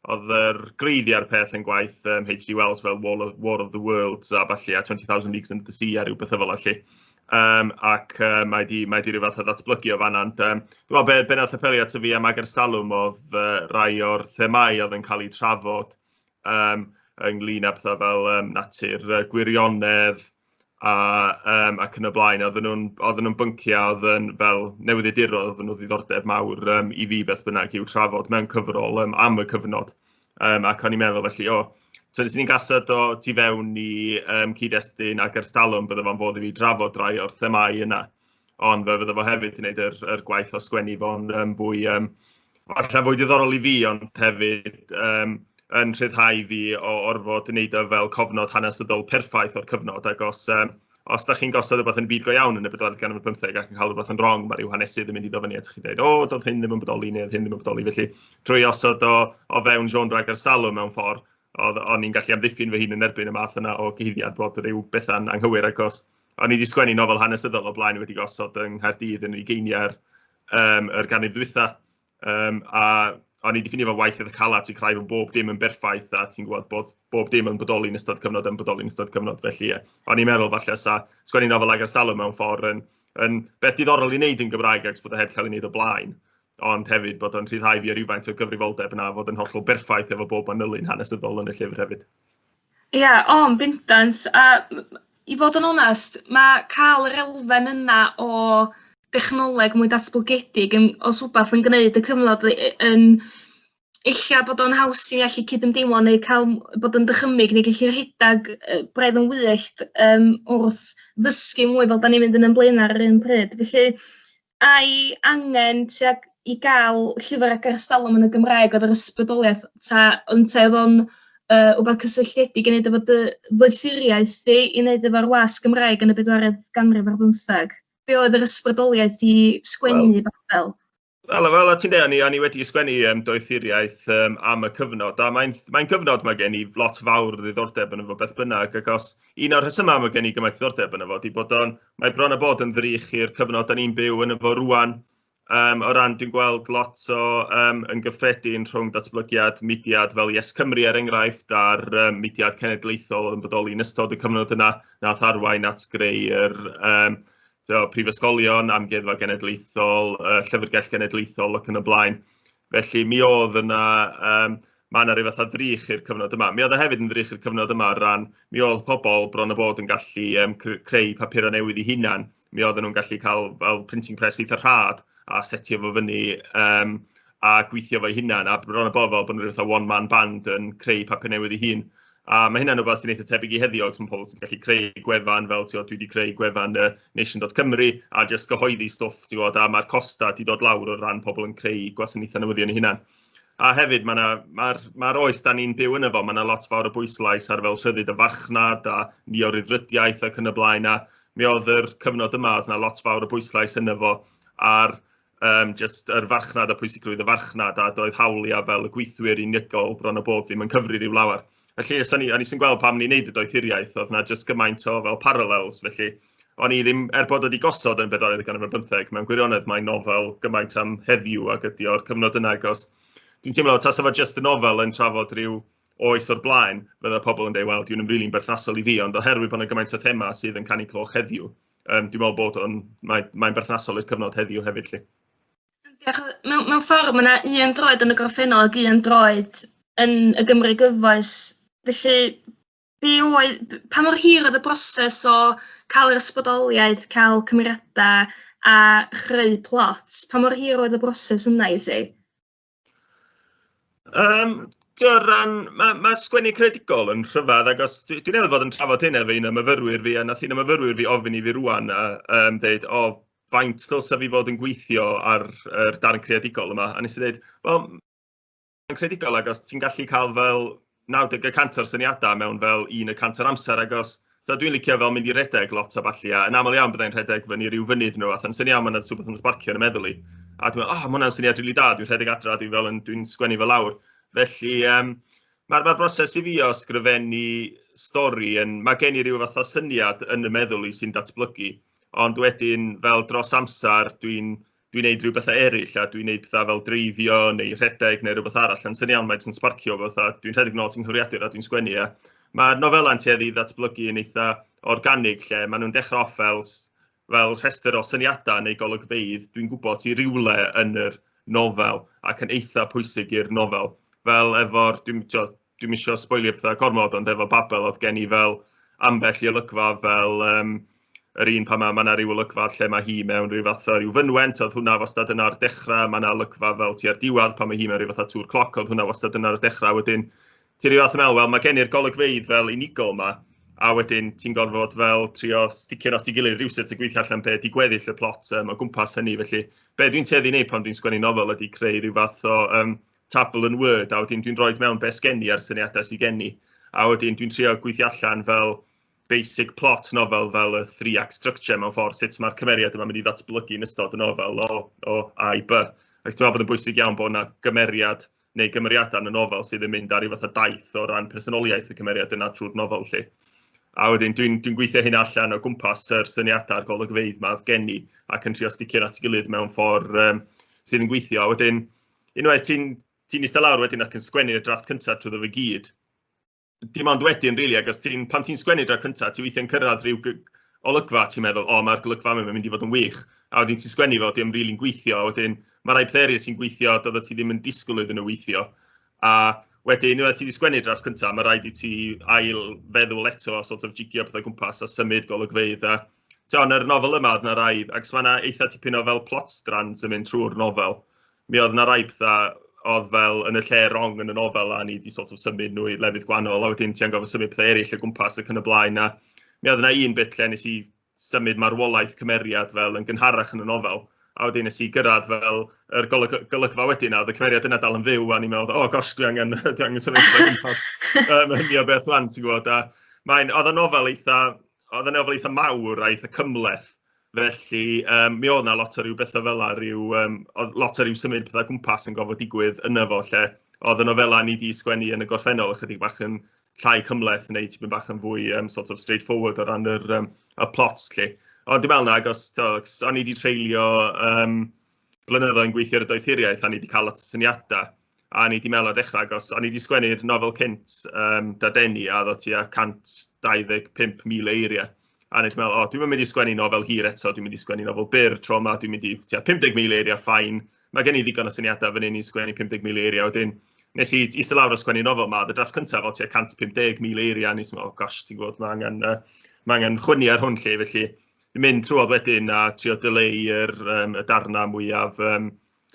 Speaker 14: oedd yr greiddiau'r peth yn gwaith H.G. Wells fel War of the Worlds a falle, a 20,000 Leagues Under the Sea a rhyw bethau fel 'na. Ac mae di rhyw fath o ddatblygu o fan'na. Ond, dwi'n meddwl be nath apelio ato fi am Ag Erstalwm oedd rai o'r themau oedd yn cael eu trafod ynglyn â pethau fel natur gwirionedd a, ac yn y blaen. Oedden nhw'n bynciau oedd yn fel newyddiadurol, oedden nhw ddiddordeb mawr i fi beth bynnag i'w trafod mewn cyfrol am y cyfnod. Ac o'n i'n meddwl felly, o, so nes i'n gasod o tu fewn i cyd-destun ac erstalwm bydde fo'n fodd i fi drafod rai o'r themau yna. Ond fe fydde fo hefyd yn gwneud yr gwaith o sgwennu fo'n fwy, falle fwy diddorol i fi, ond hefyd yn rhyddhau fi o orfod wneud o fel cofnod hanesyddol perffaith o'r cyfnod. Ac os da chi'n gosod rhywbeth yn y byd go iawn yn y bedwaredd ganrif ar bymtheg ac yn cael rhywbeth yn wrong, mae rhyw hanesydd yn mynd i ddod fyny at chi dweud, "O, doedd hyn ddim yn bodoli neu oedd hyn ddim yn bodoli." Felly, trwy osod o fewn genre ag erstalwm mewn ffordd, oedd o'n i'n gallu amddiffyn fy hun yn erbyn y math yna o gyhuddiad bod rhyw bethau'n anghywir, ac os o'n i wedi sgwennu nofel hanesyddol o blaen wedi gosod yng Nghaerdydd yn ugeiniau'r yr ganrif ddwytha. A o'n i wedi ffindio fo waith eitha calad i creu fod bob dim yn berffaith a ti'n gwybod bod bob dim yn bodoli yn ystod cyfnod yn bodoli yn ystod cyfnod. Felly, ie, o'n i'n meddwl falle sa sgwennu nofel ag erstalwm mewn ffordd yn beth diddorol i wneud yn Gymraeg ac bod o heb cael ei wneud o blaen, ond hefyd bod o'n rhyddhau fi o rywfaint o gyfrifoldeb yna fod yn hollol berffaith efo bob manylyn hanesyddol yn y llyfr hefyd.
Speaker 13: Ie, yeah, o, yn bendant. A i fod yn onest, mae cael yr elfen yna o dechnoleg mwy datblygedig yn, os wbath yn gwneud y cyfnod yn ella bod o'n haws i ni allu cydymdeimlo neu cael bod yn dychymyg neu gallu rhedeg braidd yn wyllt wrth ddysgu mwy fel da ni'n mynd yn ein blaen ar yr un pryd. Felly, ai angen tuag i gael llyfr ag erstalwm yn y Gymraeg oedd yr ysbrydoliaeth, ta ynte oedd o'n wbath cysylltiedig i wneud efo dy ddoethuriaeth di, i wneud efo'r wasg Gymraeg yn y bedwaredd ganrif ar bymtheg? Be oedd yr ysbrydoliaeth i sgwennu Babel?
Speaker 14: Wel, ti'n dweud, o'n i wedi sgwennu doethuriaeth am y cyfnod, a mae'n gyfnod mae gen i lot fawr o ddiddordeb yn efo beth bynnag, ac os un o'r rhesymau mae gen i gymaint o ddiddordeb yn efo, di bod o'n, mae bron a bod yn ddrych i'r cyfnod da ni'n byw yn efo rwan, o ran dwi'n gweld lot o yn gyffredin rhwng datblygiad mudiad fel Yes Cymru er enghraifft a'r mudiad cenedlaethol oedd yn bodoli yn ystod y cyfnod yna, nath arwain at greu yr so, prifysgolion, Amgueddfa Genedlaethol, Llyfrgell Genedlaethol ac yn y blaen. Felly mi oedd yna, mae yna rhyw fath o ddrych i'r cyfnod yma. Mi oedd e hefyd yn ddrych i'r cyfnod yma o ran, mi oedd pobl bron o bod yn gallu creu papurau newydd i hunan. Mi oedden nhw'n gallu cael fel printing press eitha rhad a setio fo fyny a gweithio fo'i hunan. A bron o bod fel bod nhw'n rhyw fath o one-man band yn creu papur newydd i hun. A mae hynna'n rhywbeth sy'n eitha tebyg i heddiw, achos mae pobl sy'n gallu creu gwefan fel, ti'n gwbod, dwi wedi creu gwefan nation.cymru a jyst gyhoeddi stwff, ti'n gwbod, a mae'r costa wedi dod lawr o ran pobl yn creu gwasanaethau newyddion eu hunan. A hefyd, mae'r ma oes da ni'n byw yn efo, mae yna lot fawr o bwyslais ar fel rhyddid y farchnad a neo-ryddfrydiaeth ac yn y blaen, a mi oedd yr cyfnod yma, oedd yna lot fawr o bwyslais yn efo ar just yr farchnad a pwysigrwydd y farchnad, a doedd hawliau fel y gweithwyr unigol bron o bob ddim yn cyfri rhyw lawer. Felly, os o'n i sy'n gweld pam ni'n neud y doethuriaeth, oedd yna just gymaint o fel parallels, felly o'n i ddim, er bod wedi gosod yn bedwaredd ganrif ar bymtheg, mewn gwirionedd mae'n nofel gymaint am heddiw ac ydi o'r cyfnod yna, achos dwi'n teimlo, tasa fo just y nofel yn trafod rhyw oes o'r blaen, fydda pobl yn dweud, "Wel, dwi'n really'n berthnasol i fi," ond oherwydd bod yna gymaint o thema sydd yn canu cloch heddiw, dwi'n meddwl bod o'n, mae'n berthnasol i'r cyfnod heddiw hefyd, lly.
Speaker 13: Diolch. Mewn ffordd, mae yna un droed yn y gorffennol ac un droed yn y Gymru gyfoes. Felly, be oedd, pa mor hir oedd y broses o cael yr ysbrydoliaeth, cael cymeriadau a chreu plot? Pa mor hir oedd y broses yna i ti?
Speaker 14: O ran, mae sgwennu creadigol yn rhyfedd, ac os, dwi newydd fod yn trafod hyn efo un o myfyrwyr fi, a nath un o myfyrwyr fi ofyn i fi rwan a deud, "O, faint dylsa fi fod yn gweithio ar yr darn creadigol yma?" A nes i dweud, wel, yn creadigol, ac os ti'n gallu cael fel 90% o'r syniadau mewn fel 1% o'r amser, ac os, so dwi'n licio fel mynd i redeg lot o ballu, a yn aml iawn byddai'n rhedeg fyny rhyw fynydd nhw, a than syniad mae'n rhywbeth yn sbarcio yn y meddwl i. A dwi'n meddwl, "Oh, mae hwnna'n syniad rili da," dwi'n rhedeg adra, dwi'n fel yn, dwi'n sgwennu fel lawr. Felly, Mae'r ma broses i fi o ysgrifennu stori yn... Mae gen i ryw fath o syniad yn y meddwl i sy'n datblygu, ond wedyn fel dros amser dwi'n dwi neud rhyw bethau eraill a dwi'n neud pethau fel dreifio neu rhedeg neu rhywbeth arall. A'n sy'n iawn, mae'n sy'n sparcio fatha, dwi'n rhedeg nôl at nghyfrifiadur a dwi'n sgwennu. A mae'r nofelau'n tueddu i ddatblygu yn eitha organig lle maen nhw'n dechrau off fel, fel rhestr o syniadau neu golygfeydd dwi'n gwybod ti rywle yn yr nofel ac yn eitha pwysig i'r nofel. Fel efo'r, dwi'n dwi eisiau sboilio pethau gormod, ond efo Babel oedd gen i fel ambell i olygfa fel yr un pan mae yna rhyw olygfa lle mae hi mewn rhyw fath o ryw fynwent, oedd hwnna wastad yna ar dechrau, mae yna olygfa fel tua'r diwedd pan mae hi mewn rhyw fath o tŵr cloc, oedd hwnna wastad yna ar y dechrau. Wedyn, ti'n rhyw fath o meddwl, wel, mae gen i'r golygfeydd fel unigol yma, a wedyn ti'n gorfod fel trio sticio nhw at ei gilydd rhywsut a gweithio allan be di gweddill y plot o gwmpas hynny. Felly, be dwi'n tueddu i wneud pan dwi'n sgwennu nofel ydy creu rhyw fath o tabl yn Word, a wedyn dwi'n rhoi mewn be sgen i a'r syniadau sydd gen i. A wedyn dwi'n trio gweithio allan fel basic plot nofel fel y three-act structure mewn ffordd, sut mae'r cymeriad yma'n mynd i ddatblygu yn ystod y nofel o A i B. Ac dwi'n meddwl bod yn bwysig iawn bod yna gymeriad neu gymeriadau yn y nofel sydd yn mynd ar ryw fath o daith o ran personoliaeth y cymeriad yna trwy'r nofel 'lly. A wedyn dwi'n dwi gweithio hyn allan o gwmpas yr syniadau a'r golygfeydd 'ma oedd gen i ac yn trio sticio at ei gilydd mewn ffordd sydd yn gweithio. A wedyn, unwaith ti'n ti eistedd lawr wedyn ac yn sgwennu'r drafft cyntaf trwyddo fe gyd, dim ond wedyn, really, ac os ti'n, pan ti'n sgwennu'r drafft cyntaf, ti weithiau'n cyrraedd rhyw olygfa, ti'n meddwl, o, mae'r golygfa yma yn mynd i fod yn wych. A wedyn ti'n sgwennu fo, dio'm really'n gweithio, a wedyn mae rai pethau eraill sy'n gweithio, doeddet ti ddim yn disgwyl iddyn nhw weithio. A wedyn, unwaith ti wedi sgwennu'r drafft cyntaf, mae rhaid i ti ail feddwl eto a sort of jigio pethau gwmpas a symud golygfeydd. A ti'n yn yr nofel yma, oedd yna rai, ac mae yna eitha tipyn o fel plot strands yn mynd trwy'r nofel. Mi oedd yna rai pethau oedd fel yn y lle wrong yn y nofel a ni wedi sort of symud nhw i lefydd gwahanol, a wedyn ti angen gorfod symud pethau eraill o gwmpas ac yn y blaen. A mi oedd yna un bit lle nes i symud marwolaeth cymeriad fel yn gynharach yn y nofel, a wedyn nes i gyrraedd fel yr golygfa wedyn, a oedd y cymeriad yna dal yn fyw, a ni'n meddwl, oh gosh, dwi angen symud pethau o gwmpas hynny o beth wan, ti'n gwybod. A mae'n, oedd y nofel eitha mawr a eitha cymhleth, felly mi oedd 'na lot o ryw bethau fel 'na, ryw, oedd lot o ryw symud pethau gwmpas yn gorfod digwydd yna fo, lle oedd y nofelau ni 'di sgwennu yn y gorffennol ychydig bach yn llai cymhleth neu tipyn bach yn fwy sort of straightforward o ran y plot, lle. Ond dwi'n meddwl na, agos, to, o'n i wedi treulio blynyddoedd yn gweithio ar y doethuriaeth a ni wedi cael lot o syniadau. A ni wedi meddwl ar ddechrau, agos, o'n i wedi sgwennu'r nofel cynt, Dadeni, a oedd o tua 125,000 eiriau. A nes i meddwl, o, dwi'n mynd i sgwennu nofel hir eto, dwi'n mynd i sgwennu nofel byr tro yma, dwi'n mynd i tua 50,000 eiriau, fine. Mae gen i ddigon o syniadau fan hyn i sgwennu 50,000 eiriau. Wedyn, nes i eistedd lawr o sgwennu nofel yma, y drafft cyntaf o tua 150,000 eiriau, a nes i meddwl, oh, gosh, ti'n gwybod, mae angen chwynnu ar hwn lle, felly mynd trwodd wedyn a trio dileu y darnau mwyaf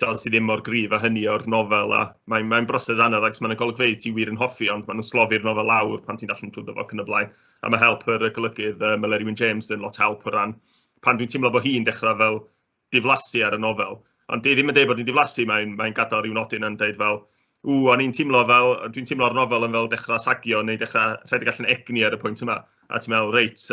Speaker 14: sydd ddim mor gryf a hynny o'r nofel, a mae'n broses anodd ac mae'n golygfeydd ti wir yn hoffi, ond maen nhw'n slofi'r nofel lawr pan ti'n darllen trwyddo fo ac yn y blaen. A mae help yr golygydd Meleri Wyn James yn lot help o ran pan dwi'n teimlo bod hi'n dechrau fel diflasu ar y nofel. Ond di ddim yn dweud bod hi'n diflasu, mae gadael rhyw nodyn yn dweud fel, ww, o'n i'n teimlo fel, dwi'n teimlo'r nofel yn fel dechrau sagio neu dechrau rhedeg allan egni ar y pwynt yma. A ti'n meddwl, reit,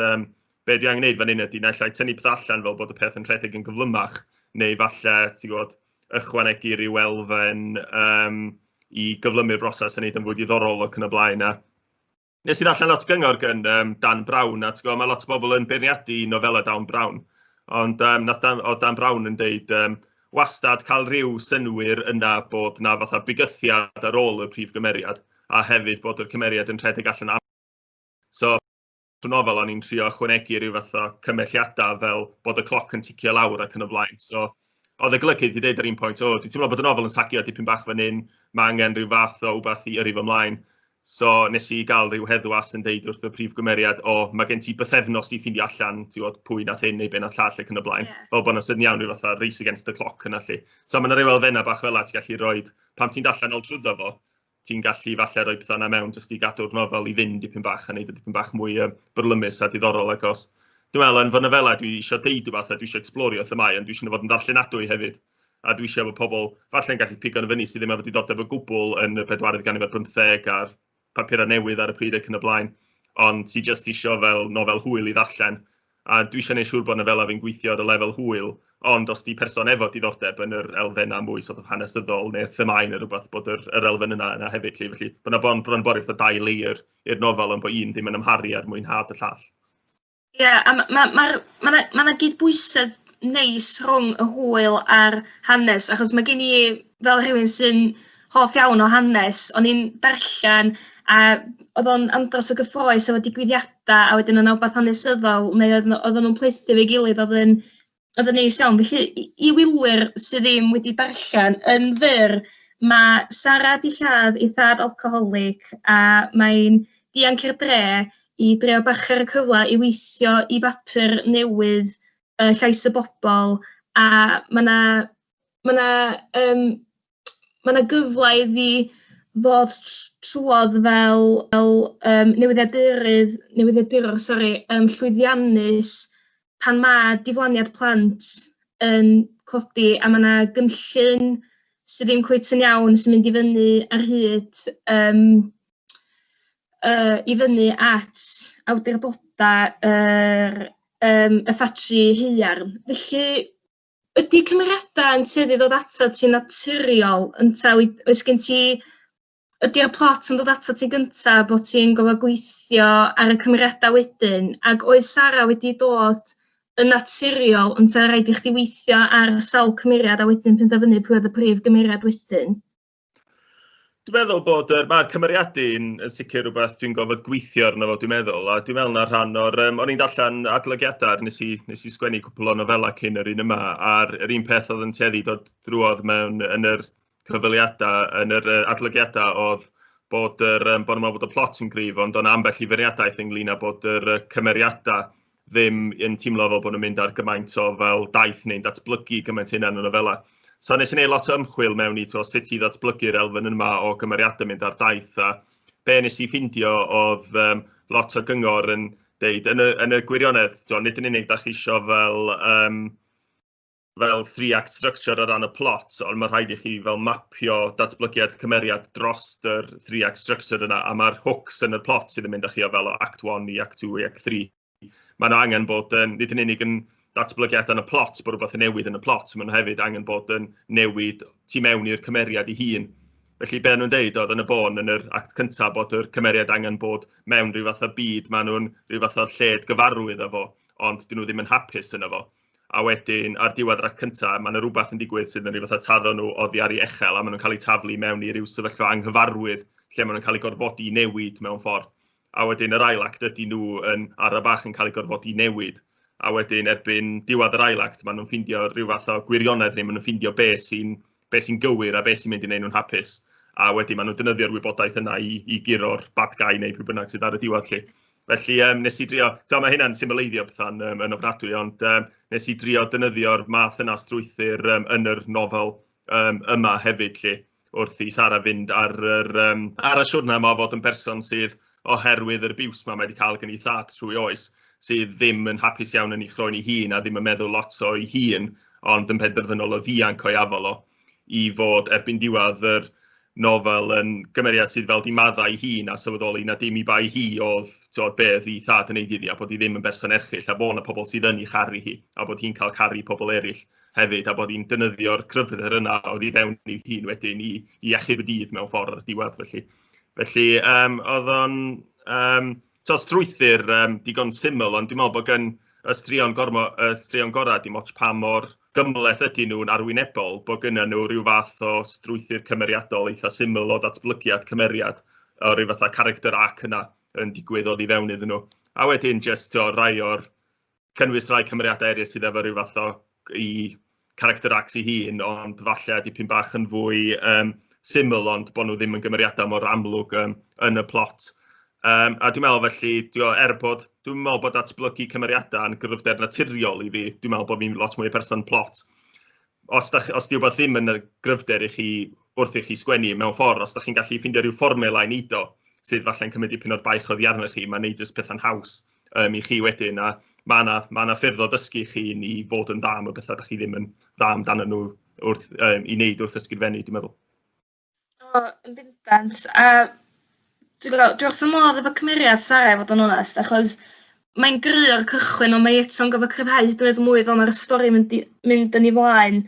Speaker 14: be dwi angen gwneud fan hyn ydy naill ai tynnu peth allan fel bod y peth yn rhedeg yn gyflymach, neu falle, ti'n gwybod, ychwanegu rhyw elfen i gyflymu'r broses a wneud yn fwy diddorol ac yn y blaen. A nes i ddarllen lot o gyngor gan Dan Brown, a ti'n gwybod, mae lot o bobl yn beirniadu nofelau Dan Brown, ond oedd Dan Brown yn deud wastad cael rhyw synwyr yna bod na fatha bygythiad ar ôl y prif gymeriad, a hefyd bod yr cymeriad yn rhedeg allan am. So, trwy nofel o'n i'n trio ychwanegu rhyw fath o cymelliadau fel bod y cloc yn ticio lawr ac yn y blaen. So, oedd y golygydd wedi dweud ar un pwynt, o, dwi'n teimlo bod y nofel yn sagio dipyn bach fan hyn, mae angen rhyw fath o wbath i yrru fo ymlaen. So, nes i gael rhyw heddwas yn deud wrth y prif gymeriad, o, mae gen ti bythefnos i ffeindio allan, ti'n gwybod, pwy nath hyn neu be nath llall ac yn y blaen. Fel bod yna sydyn iawn rhyw fath o race against the clock yna lle. So, mae yna ryw elfennau bach fel 'na ti'n gallu rhoi, pan ti'n darllen ôl trwyddo fo, ti'n gallu falle rhoi pethau yna mewn jyst i gadw'r nofel i fynd dipyn bach a wneud o dipyn bach mwy byrlymus a diddorol. Ac os, dwi'n meddwl, yn fy nofelau dwi eisiau deud rhywbeth a dwi eisiau explorio themâu, ond dwi eisiau fod yn ddarllenadwy hefyd. A dwi eisiau bod pobl falle'n gallu pigo nhw fyny sydd ddim efo diddordeb o gwbl yn y pedwaredd ganrif ar bymtheg a'r papurau newydd ar y pryd ac yn y blaen, ond sy jyst isio fel nofel hwyl i ddarllen. A dwi eisiau gwneud siŵr bod nofelau fi'n gweithio ar y lefel hwyl. Ond os di person efo diddordeb yn yr elfennau mwy sort of hanesyddol neu'r themâu neu rhywbeth, bod yr elfen yna hefyd. Lly. Felly, bod yna bron bori fatha dau layer i'r nofel, ond bod un ddim yn amharu ar mwynhad y llall.
Speaker 13: Ie, yeah, a mae ma, ma, ma, ma, ma gydbwysedd neis rhwng y hwyl a'r hanes, achos mae gen i, fel rhywun sy'n hoff iawn o hanes, o'n i'n darllen a oedd o'n andros o gyffrous efo digwyddiadau, a wedyn o'n wbath hanesyddol, neu oedden nhw'n plethu efo'i gilydd, oedd yn neis iawn. Felly, i wylwyr sydd ddim wedi darllen, yn fyr, mae Sara 'di lladd ei thad alcoholig a mae'n dianc i'r dre i drio bachu'r cyfle i weithio i bapur newydd Llais y Bobl, a mae 'na ma' 'na yym ma' 'na gyfle iddi ddod trwodd fel newyddiadurydd, newyddiadurwr sori, llwyddiannus pan ma' diflaniad plant yn codi a ma' 'na gynllun sydd ddim cweit yn iawn sy'n mynd i fyny ar hyd yym i fyny at awdurdodau yr yym y ffatri haearn. Felly ydy cymeriadau yn tueddu i ddod atat ti'n naturiol ynta oes gen ti... Ydy'r plot yn dod atat ti'n gyntaf bod ti'n gorfod gweithio ar y cymeriadau wedyn? Ac oedd Sara wedi dod yn naturiol ynta rhaid i chdi weithio ar sawl cymeriad a wedyn penderfynu pwy oedd y prif gymeriad wedyn?
Speaker 14: Dwi'n meddwl bod yr, mae'r cymeriadu'n yn sicr rhywbeth dwi'n gorfod gweithio arno fo, dwi'n meddwl, a dwi'n meddwl na rhan o'r... O'n i'n darllen adolygiadau, nes i sgwennu cwpl o nofelau cyn yr un yma, a'r yr un peth oedd yn tueddu dod drwodd mewn yn yr cyfweliadau, yn yr adolygiadau oedd bod yr, bod nhw'n meddwl bod y plot yn gryf, ond o'n ambell i feirniadaeth ynglyn â bod yr cymeriadau ddim yn teimlo fel bod nhw'n mynd ar gymaint o fel daith neu'n datblygu gymaint hynna yn y nofelau. So nes i wneud lot o ymchwil mewn i to, sut i ddatblygu'r elfen yma o gymeriadau mynd ar daith, a be nes i ffindio oedd lot o gyngor yn deud, yn y gwirionedd, to, nid yn unig da chi isio fel three-act structure o ran y plot, ond mae rhaid i chi fel mapio datblygiad cymeriad dros yr three-act structure yna, a mae'r hooks yn y plot sydd yn mynd â chi o fel o act 1 i act 2 i act 3. Mae yna angen bod yn, nid yn unig yn datblygiad yn y plot, bod rhywbeth yn newid yn y plot, maen nhw hefyd angen bod yn newid tu mewn i'r cymeriad ei hun. Felly be nhw'n deud oedd yn y bôn yn yr act cyntaf bod yr cymeriad angen bod mewn rhyw fath o byd, maen nhw'n rhyw fath o lled gyfarwydd efo, ond dyn nhw ddim yn hapus yno fo. A wedyn ar diwedd yr act cyntaf, mae yna rhywbeth yn digwydd sydd yn rhyw fath o taro nhw oddi ar ei echel, a maen nhw'n cael eu taflu mewn i ryw sefyllfa anghyfarwydd lle maen nhw'n cael eu gorfodi i newid mewn ffordd. A wedyn yr ail act ydy nhw yn ara bach yn cael eu gorfodi i newid. A wedyn erbyn diwedd yr ail act, maen nhw'n ffindio rhyw fath o gwirionedd neu maen nhw'n ffindio be sy'n be sy'n gywir a be sy'n mynd i wneud nhw'n hapus. A wedyn maen nhw'n defnyddio'r wybodaeth yna i guro'r bad guy neu pwy bynnag sydd ar y diwedd lly. Felly nes i drio, so mae hynna'n symleiddio pethau'n yn ofnadwy, ond nes i drio defnyddio'r math yna strwythur yn yr nofel yma hefyd lly, wrth i Sara fynd ar y siwrna yma o fod yn berson sydd oherwydd yr abuse ma mae wedi cael gen ei thad trwy oes, sydd ddim yn hapus iawn yn ei chroen ei hun a ddim yn meddwl lot o'i hun, ond yn penderfynol o ddianc o'i afal o, i fod erbyn diwedd yr nofel yn gymeriad sydd fel di maddau ei hun a sylweddoli na dim i bai hi oedd, t'wod, be oedd ei thad yn ei iddi, a bod hi ddim yn berson erchyll, a bod yna pobl sydd yn ei charu hi, a bod hi'n cael caru pobl eraill hefyd, a bod hi'n defnyddio'r cryfder yna oedd i fewn i'w hun wedyn i achub y dydd mewn ffordd ar y diwedd. Felly, oedd o'n strwythur digon syml, ond dwi'n meddwl bod gen y straeon gormo, y straeon gorau, dim ots pa mor gymhleth ydyn nhw'n arwynebol, bod gynna nhw rhyw fath o strwythur cymeriadol eitha syml o ddatblygiad cymeriad, o ryw fath o character arc yna yn digwydd oddi fewn iddyn nhw. A wedyn jyst o rai o'r cynnwys rai cymeriadau eraill sydd efo rhyw fath o i character arcs ei hun, ond falle dipyn bach yn fwy syml, ond bod nhw ddim yn gymeriadau mor amlwg yn y plot. A dwi'n meddwl felly, er bod, dwi'n meddwl bod datblygu cymeriadau yn gryfder naturiol i fi, dwi'n meddwl bod fi'n lot mwy o person plot. Os di wbeth ddim yn y gryfder i chi wrth i chi sgwennu mewn ffordd, os da chi'n gallu ffeindio rhyw fformula i neud o, sydd falle'n cymryd dipyn o'r baich oddi arnoch chi, mae'n neud jyst pethau'n haws i chi wedyn, a mae 'na ffyrdd o ddysgu chi i fod yn dda am y bethau da chi ddim yn dda amdano nhw wrth i wneud wrth ysgrifennu, dwi'n meddwl.
Speaker 13: O, yn bendant. A dwi'n gwybod, dwi wrth fy modd efo cymeriad Sara, i fod yn onest, achos Mae'n gry o'r cychwyn, ond mae eto'n gorfod cryfhau hyd yn oed mwy fel mae'r stori mynd, mynd yn ei flaen.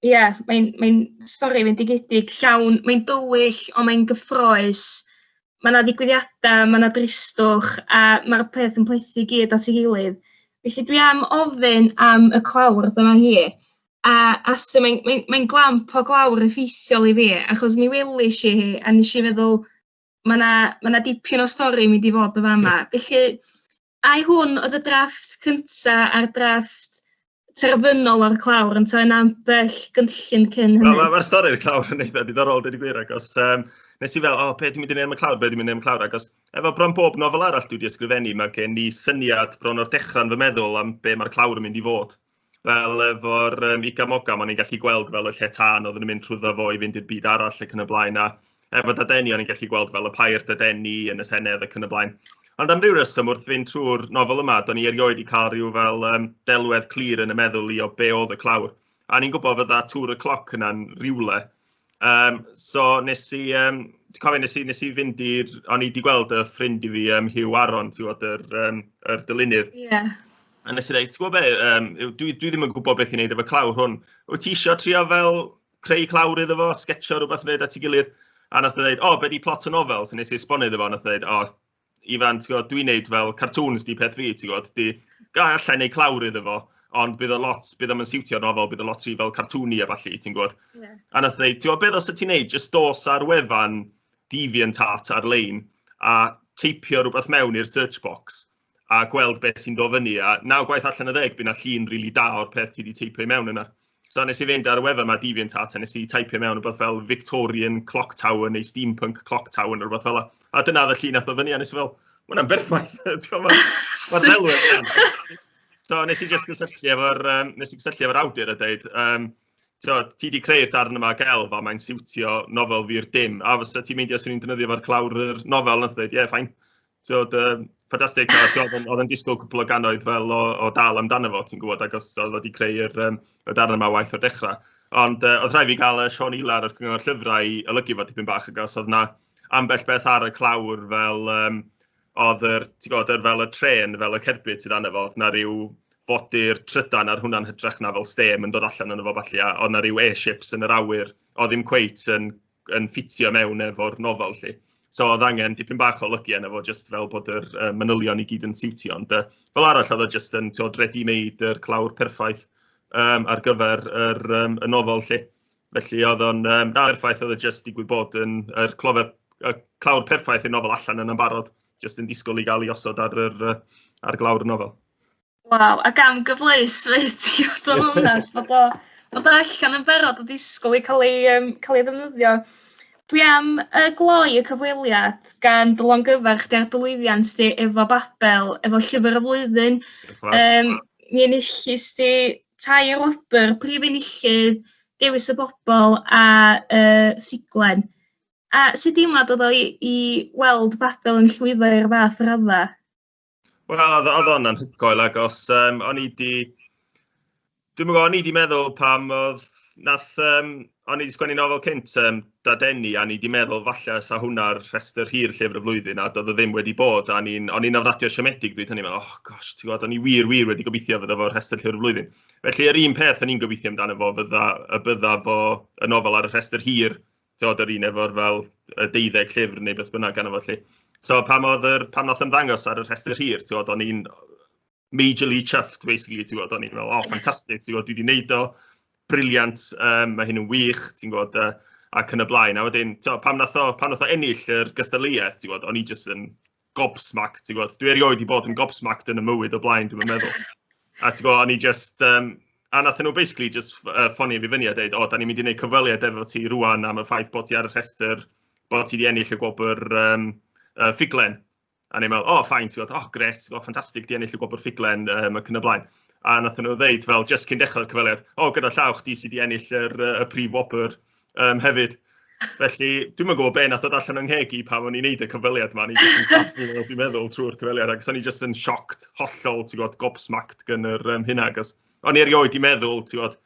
Speaker 13: Ie, yeah, mae'n mae stori fendigedig llawn, mae'n dywyll, ond mae'n gyffroes. Mae yna ddigwyddiadau, mae yna dristwch, a mae'r peth yn plethu gyd at ei gilydd. Felly dwi am ofyn am y clawr, dyma hi. A asu, mae'n mae, mae glamp o glawr effeithiol i fi, achos mi welish i hi, a nes i feddwl, mae 'na ma' 'na dipyn o stori mynd i fod yn fama. Felly, ai hwn oedd y drafft cynta a'r drafft terfynol o'r clawr, ynteu yna ambell gynllun cyn hynny?
Speaker 14: Wel, mae'r stori'r clawr yn eitha diddorol, dweud y gwir, achos nes i fel, o, oh, be dwi'n mynd i wneud am y clawr, be dwi'n mynd i wneud am y clawr, achos efo bron bob nofel arall dwi wedi ysgrifennu, mae gen i syniad bron o'r dechrau'n fy meddwl am be mae'r clawr yn mynd i fod. Fel efo'r Igamogam, o'n i'n gallu gweld fel y lle tân oedd yn mynd trwyddo fo i fynd i'r byd arall ac yn y blaen, a efo Dadeni o'n i'n gallu gweld fel y pair Dadeni yn y Senedd ac yn y blaen. Ond am ryw reswm wrth fynd trwy'r nofel yma, do'n i erioed i cael rhyw fel delwedd clir yn y meddwl i o be oedd y clawr. A ni'n gwybod fydda tŵr y cloc yna'n rhywle. So nes i, dwi'n cofio nes i, nes i fynd i'r, o'n i wedi gweld y ffrind i fi, Hugh Aron, ti'n gwybod, yr dylunydd.
Speaker 13: Yeah.
Speaker 14: A nes i dweud, ti'n gwybod be, dwi ddim yn gwybod beth i wneud efo clawr hwn. Wyt ti eisiau trio fel creu clawr iddo fo, sketcho rhywbeth wneud at ei gilydd? A nath o dweud, o, be di plot y nofel? So nes i esbonio iddo fo, nath o dweud, o, Ifan, ti'n gwybod, dwi'n neud fel cartoons di peth fi, ti'n gwybod, di, allai neud clawr iddo fo, ond bydd o lot, bydd o'm yn siwtio'r nofel, bydd o lot rhy fel cartoony a ballu, ti'n gwybod. Yeah. A nath dweud, ti'n gwybod, beth os ti'n neud, just dos ar wefan DeviantArt ar-lein a teipio rhywbeth mewn i'r search box a gweld beth sy'n dod fyny, a 9 gwaith allan o 10, bydd na llun rili really da o'r peth ti wedi teipio i mewn yna. So nes i fynd ar y wefan yma DeviantArt a nes i teipio mewn rhywbeth fel Victorian Clock Tower neu Steampunk Clock Tower neu rhywbeth fel 'na. A dyna oedd y llun nath o fyny a nes i fel, ma' hwnna'n berffaith. Mae'r ddelwedd yna. So nes i just gysylltu efo'r nes i gysylltu efo'r awdur a dweud, t'wod, ti 'di creu'r darn yma gelf a mae'n siwtio nofel fi'r dim. A fysa ti'n meindio swn i'n defnyddio fo'r clawr yr nofel? Nath dweud, ie, yeah, fine. T'wod, ffantastig. Oedd yn disgwyl cwpl o gannoedd fel o dal amdano fo, ti'n gwybod, ac os oedd wedi creu'r y darn yma waith o'r dechrau. Ond oedd rhaid fi gael y Siôn Ilar o'r Cyngor Llyfrau i olygu fo tipyn bach, ac os oedd na ambell beth ar y clawr fel oedd yr, ti'n gwybod, yr, fel y tren, fel y cerbyd sydd arno fo, oedd na ryw fodur trydan ar hwnna'n hytrach na fel stêm yn dod allan yno fo falle, a oedd na ryw airships yn yr awyr, oedd ddim cweit yn ffitio mewn efo'r nofel, lly. So oedd angen dipyn bach o olygu arno fo, jyst fel bod yr manylion i gyd yn siwtio. Ond fel arall oedd o jyst yn, ti'n gwybod, ready-made yr clawr perffaith ar gyfer y nofel, lly. Felly oedd o'n, na, perffaith, oedd o jyst digwydd bod yn yr clofer, y clawr perffaith i'r nofel allan yna'n barod, jyst yn disgwyl i gael ei osod ar ar glawr y nofel.
Speaker 13: Waw, ac am gyfleus fyd, i fod yn onest, bod o allan yn barod o disgwyl i cael ei ddefnyddio. Dwi am gloi y cyfweliad gan dy longyfarch di ar dy lwyddiant di efo Babel, efo Llyfr y Flwyddyn. Mi enillist di 3 wobr, prif enillydd, dewis y bobl a ffuglen. A sut deimlad oedd o i weld Babel yn llwyddo i'r fath radda?
Speaker 14: Wel, oedd o'n anhygoel, agos o'n i di... Dwi'm yn gwybod, o'n i di meddwl pam oedd... Nath, o'n i di sgwennu nofel cynt, Dadeni, a o'n i di meddwl falle sa hwnna'r rhestr hir llyfr y flwyddyn, a doedd o ddim wedi bod, a o'n i'n ofnadwy o siomedig bryd hynny, meddwl, oh gosh, ti'n gwybod, o'n i wir, wir wedi gobeithio fydda fo'r rhestr llyfr y flwyddyn. Felly, yr un peth o'n i'n gobeithio amdano fo fydda, y bydda fo y nofel ar y rhestr hir, ti'n gwybod, yr un efo'r fel y 12 llyfr neu beth bynnag arno fo, lly. So pam nath ymddangos ar y rhestr hir, ti'n gwybod, o'n i'n majorly chuffed, basically, ti'n gwybod, o'n i'n fel, oh, ffantastig, ti'n gwybod, dwi wedi wneud o, briliant, mae hyn yn wych, ti'n gwybod, ac yn y blaen. A wedyn, ti'n gwybod, pam nath o ennill yr gystadleuaeth, ti'n gwybod, o'n i jyst yn gobsmacked, ti'n gwybod, dwi erioed wedi bod yn gobsmacked yn y mywyd o blaen, dwi'n meddwl. A ti'n gwybod, o'n i just, a nath nhw basically just ffonio fi fyny a dweud, o, da ni'n mynd i wneud cyfweliad efo ti rŵan am y ffaith bod ti ar y rhestr, bod ti wedi ennill y gwobr ffuglen. A ni'n meddwl, o, fine, ti'n gwybod, o, gret, o, ffantastig, di ennill y gwobr ffuglen, ac yn y blaen. A nath nhw ddeud, fel, just cyn dechrau'r cyfweliad, o, gyda llaw, chdi sydd wedi ennill y prif wobr hefyd. Felly, dwi'm yn gwybod be nath ddod allan o'n ngheg i pan o'n i'n neud y cyfweliad yma, o'n i jyst yn colli, fel dwi'n meddwl, trwy'r cyfweliad, ac o'n i jyst yn shocked, hollol, ti'n gwybod, gobsmacked gan yr hynna, ac o'n i erioed i meddwl, ti'n gwybod,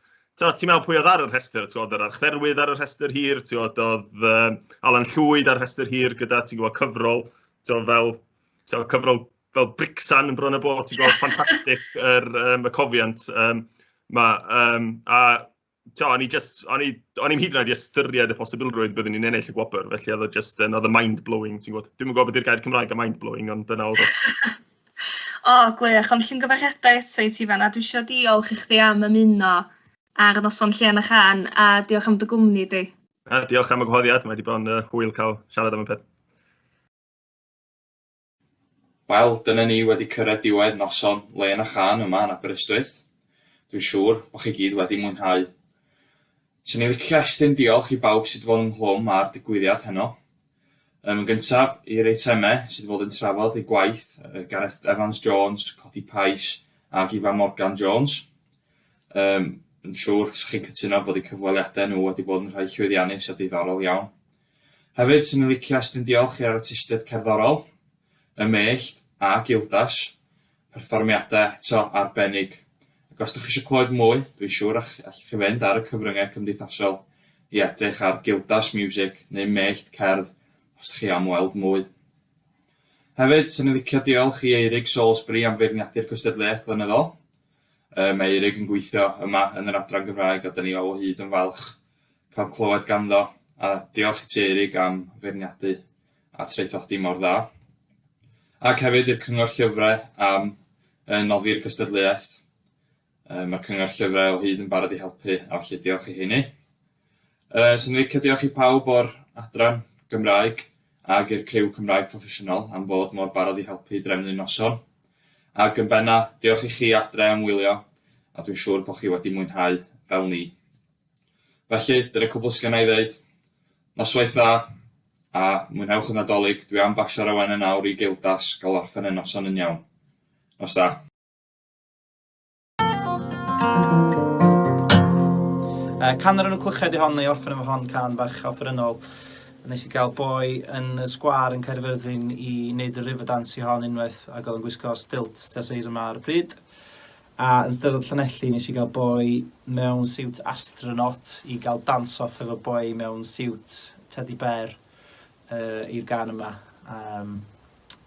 Speaker 14: ti'n meddwl pwy oedd ar y rhestr, ti'n gwybod, yr Archdderwydd ar y rhestr hir, ti'n gwybod, oedd Alan Llwyd ar y rhestr hir gyda, ti'n gwybod, cyfrol, ti'n gwybod, fel, ti'n gwybod, cyfrol fel bricsan yn bron y bod, ti'n gweld, ffantastig yr, um, y cofiant um, ma. Um, a to, o'n i just, o'n i, o'n i'n hyd yn oed i ystyried y posibilrwydd byddwn ni'n ennill y gwobr, felly oedd o just, yn, oedd y mind-blowing, ti'n gwybod. Dwi'm yn gwybod beth yw'r gair Cymraeg a mind-blowing, ond dyna oedd o.
Speaker 13: O, gwych, ond llongyfarchiadau eto i ti fan'na. Dwi isio diolch i chdi am ymuno ar y noson Llên a Chân, a diolch am dy gwmni di.
Speaker 14: A diolch am y gwahoddiad, mae wedi bod yn uh, hwyl cael siarad am y peth.
Speaker 1: Wel, dyna ni wedi cyrraedd diwedd noson Lên a Chân yma yn Aberystwyth. Dwi'n siŵr bod chi gyd wedi mwynhau. Swn i'n licio estyn diolch i bawb sydd wedi bod ynghlwm â'r digwyddiad heno. Yn gyntaf, i'r eitemau sydd wedi bod yn trafod eu gwaith, Gareth Evans Jones, Codi Pais ac Ifan Morgan Jones. Um, yn siŵr, os chi'n cytuno bod eu cyfweliadau nhw wedi bod yn rhai llwyddiannus a diddorol iawn. Hefyd, swn i'n licio estyn diolch i'r artistiaid cerddorol, y Mellt a Gildas, perfformiadau eto arbennig. Ac os ydych chi eisiau clywed mwy, dwi'n siŵr allwch chi fynd ar y cyfryngau cymdeithasol i edrych ar Gildas Music neu Mellt Cerdd os ydych chi am weld mwy. Hefyd, swn i'n licio diolch i Eurig Salisbury am feirniadu'r gystadleuaeth flynyddol. Mae Eurig yn gweithio yma yn yr Adran Gymraeg a 'dan ni o hyd yn falch cael clywed ganddo, a diolch i ti Eurig am feirniadu a traethodi mor dda. Ac hefyd i'r Cyngor Llyfrau am noddi'r gystadleuaeth. Mae'r Cyngor Llyfrau o hyd yn barod i helpu, a felly diolch i heini. Swn i'n licio diolch i pawb o'r adran Gymraeg ac i'r criw Cymraeg Proffesiynol am fod mor barod i helpu i drefnu noson. Ac yn benna, diolch i chi adre am wylio, a dwi'n siŵr bod chi wedi mwynhau fel ni. Felly, dyna cwbl sgynna i ddeud. Noswaith dda, a mwynhewch y Nadolig. Dwi am basio'r awenau nawr i Gildas gael orffen y noson yn iawn. Nos da.
Speaker 3: Can ar enw Clychau di hon, neu orffen efo hon, can bach offerynnol. Nes i gael boi yn y sgwâr yn Caerfyrddin i wneud y river dance i hon unwaith ac oedd yn gwisgo stilts tua seis yma ar y pryd. A yn Steddfod Llanelli nes i gael boi mewn siwt astronaut i gael dance off efo boi mewn siwt teddy bear uh, i'r gan yma. Um,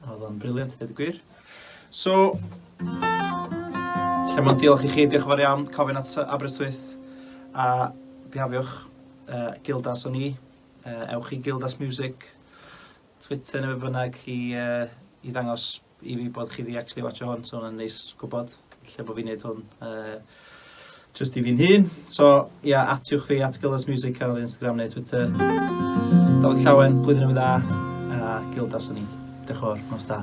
Speaker 3: oedd o'n briliant, dweud y gwir. So, lle mae'n diolch i chi, diolch yn fawr iawn, cofyn at Aberystwyth a bihafiwch uh, Gildas o'n i, uh, ewch i Gildas Music, Twitter neu be bynnag i, uh, i ddangos i fi bod chi wedi actually watcho hwn, so hwnna'n neis gwybod lle bod fi'n neud hwn. Uh, just i fi'n hun. So, ia, yeah, atiwch fi at Gildas Music ar Instagram neu Twitter. Dolig llawen, blwyddyn newydd dda, a Gildas o'n i. Diolch yn fawr, nos da.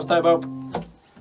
Speaker 3: Nos da i bawb.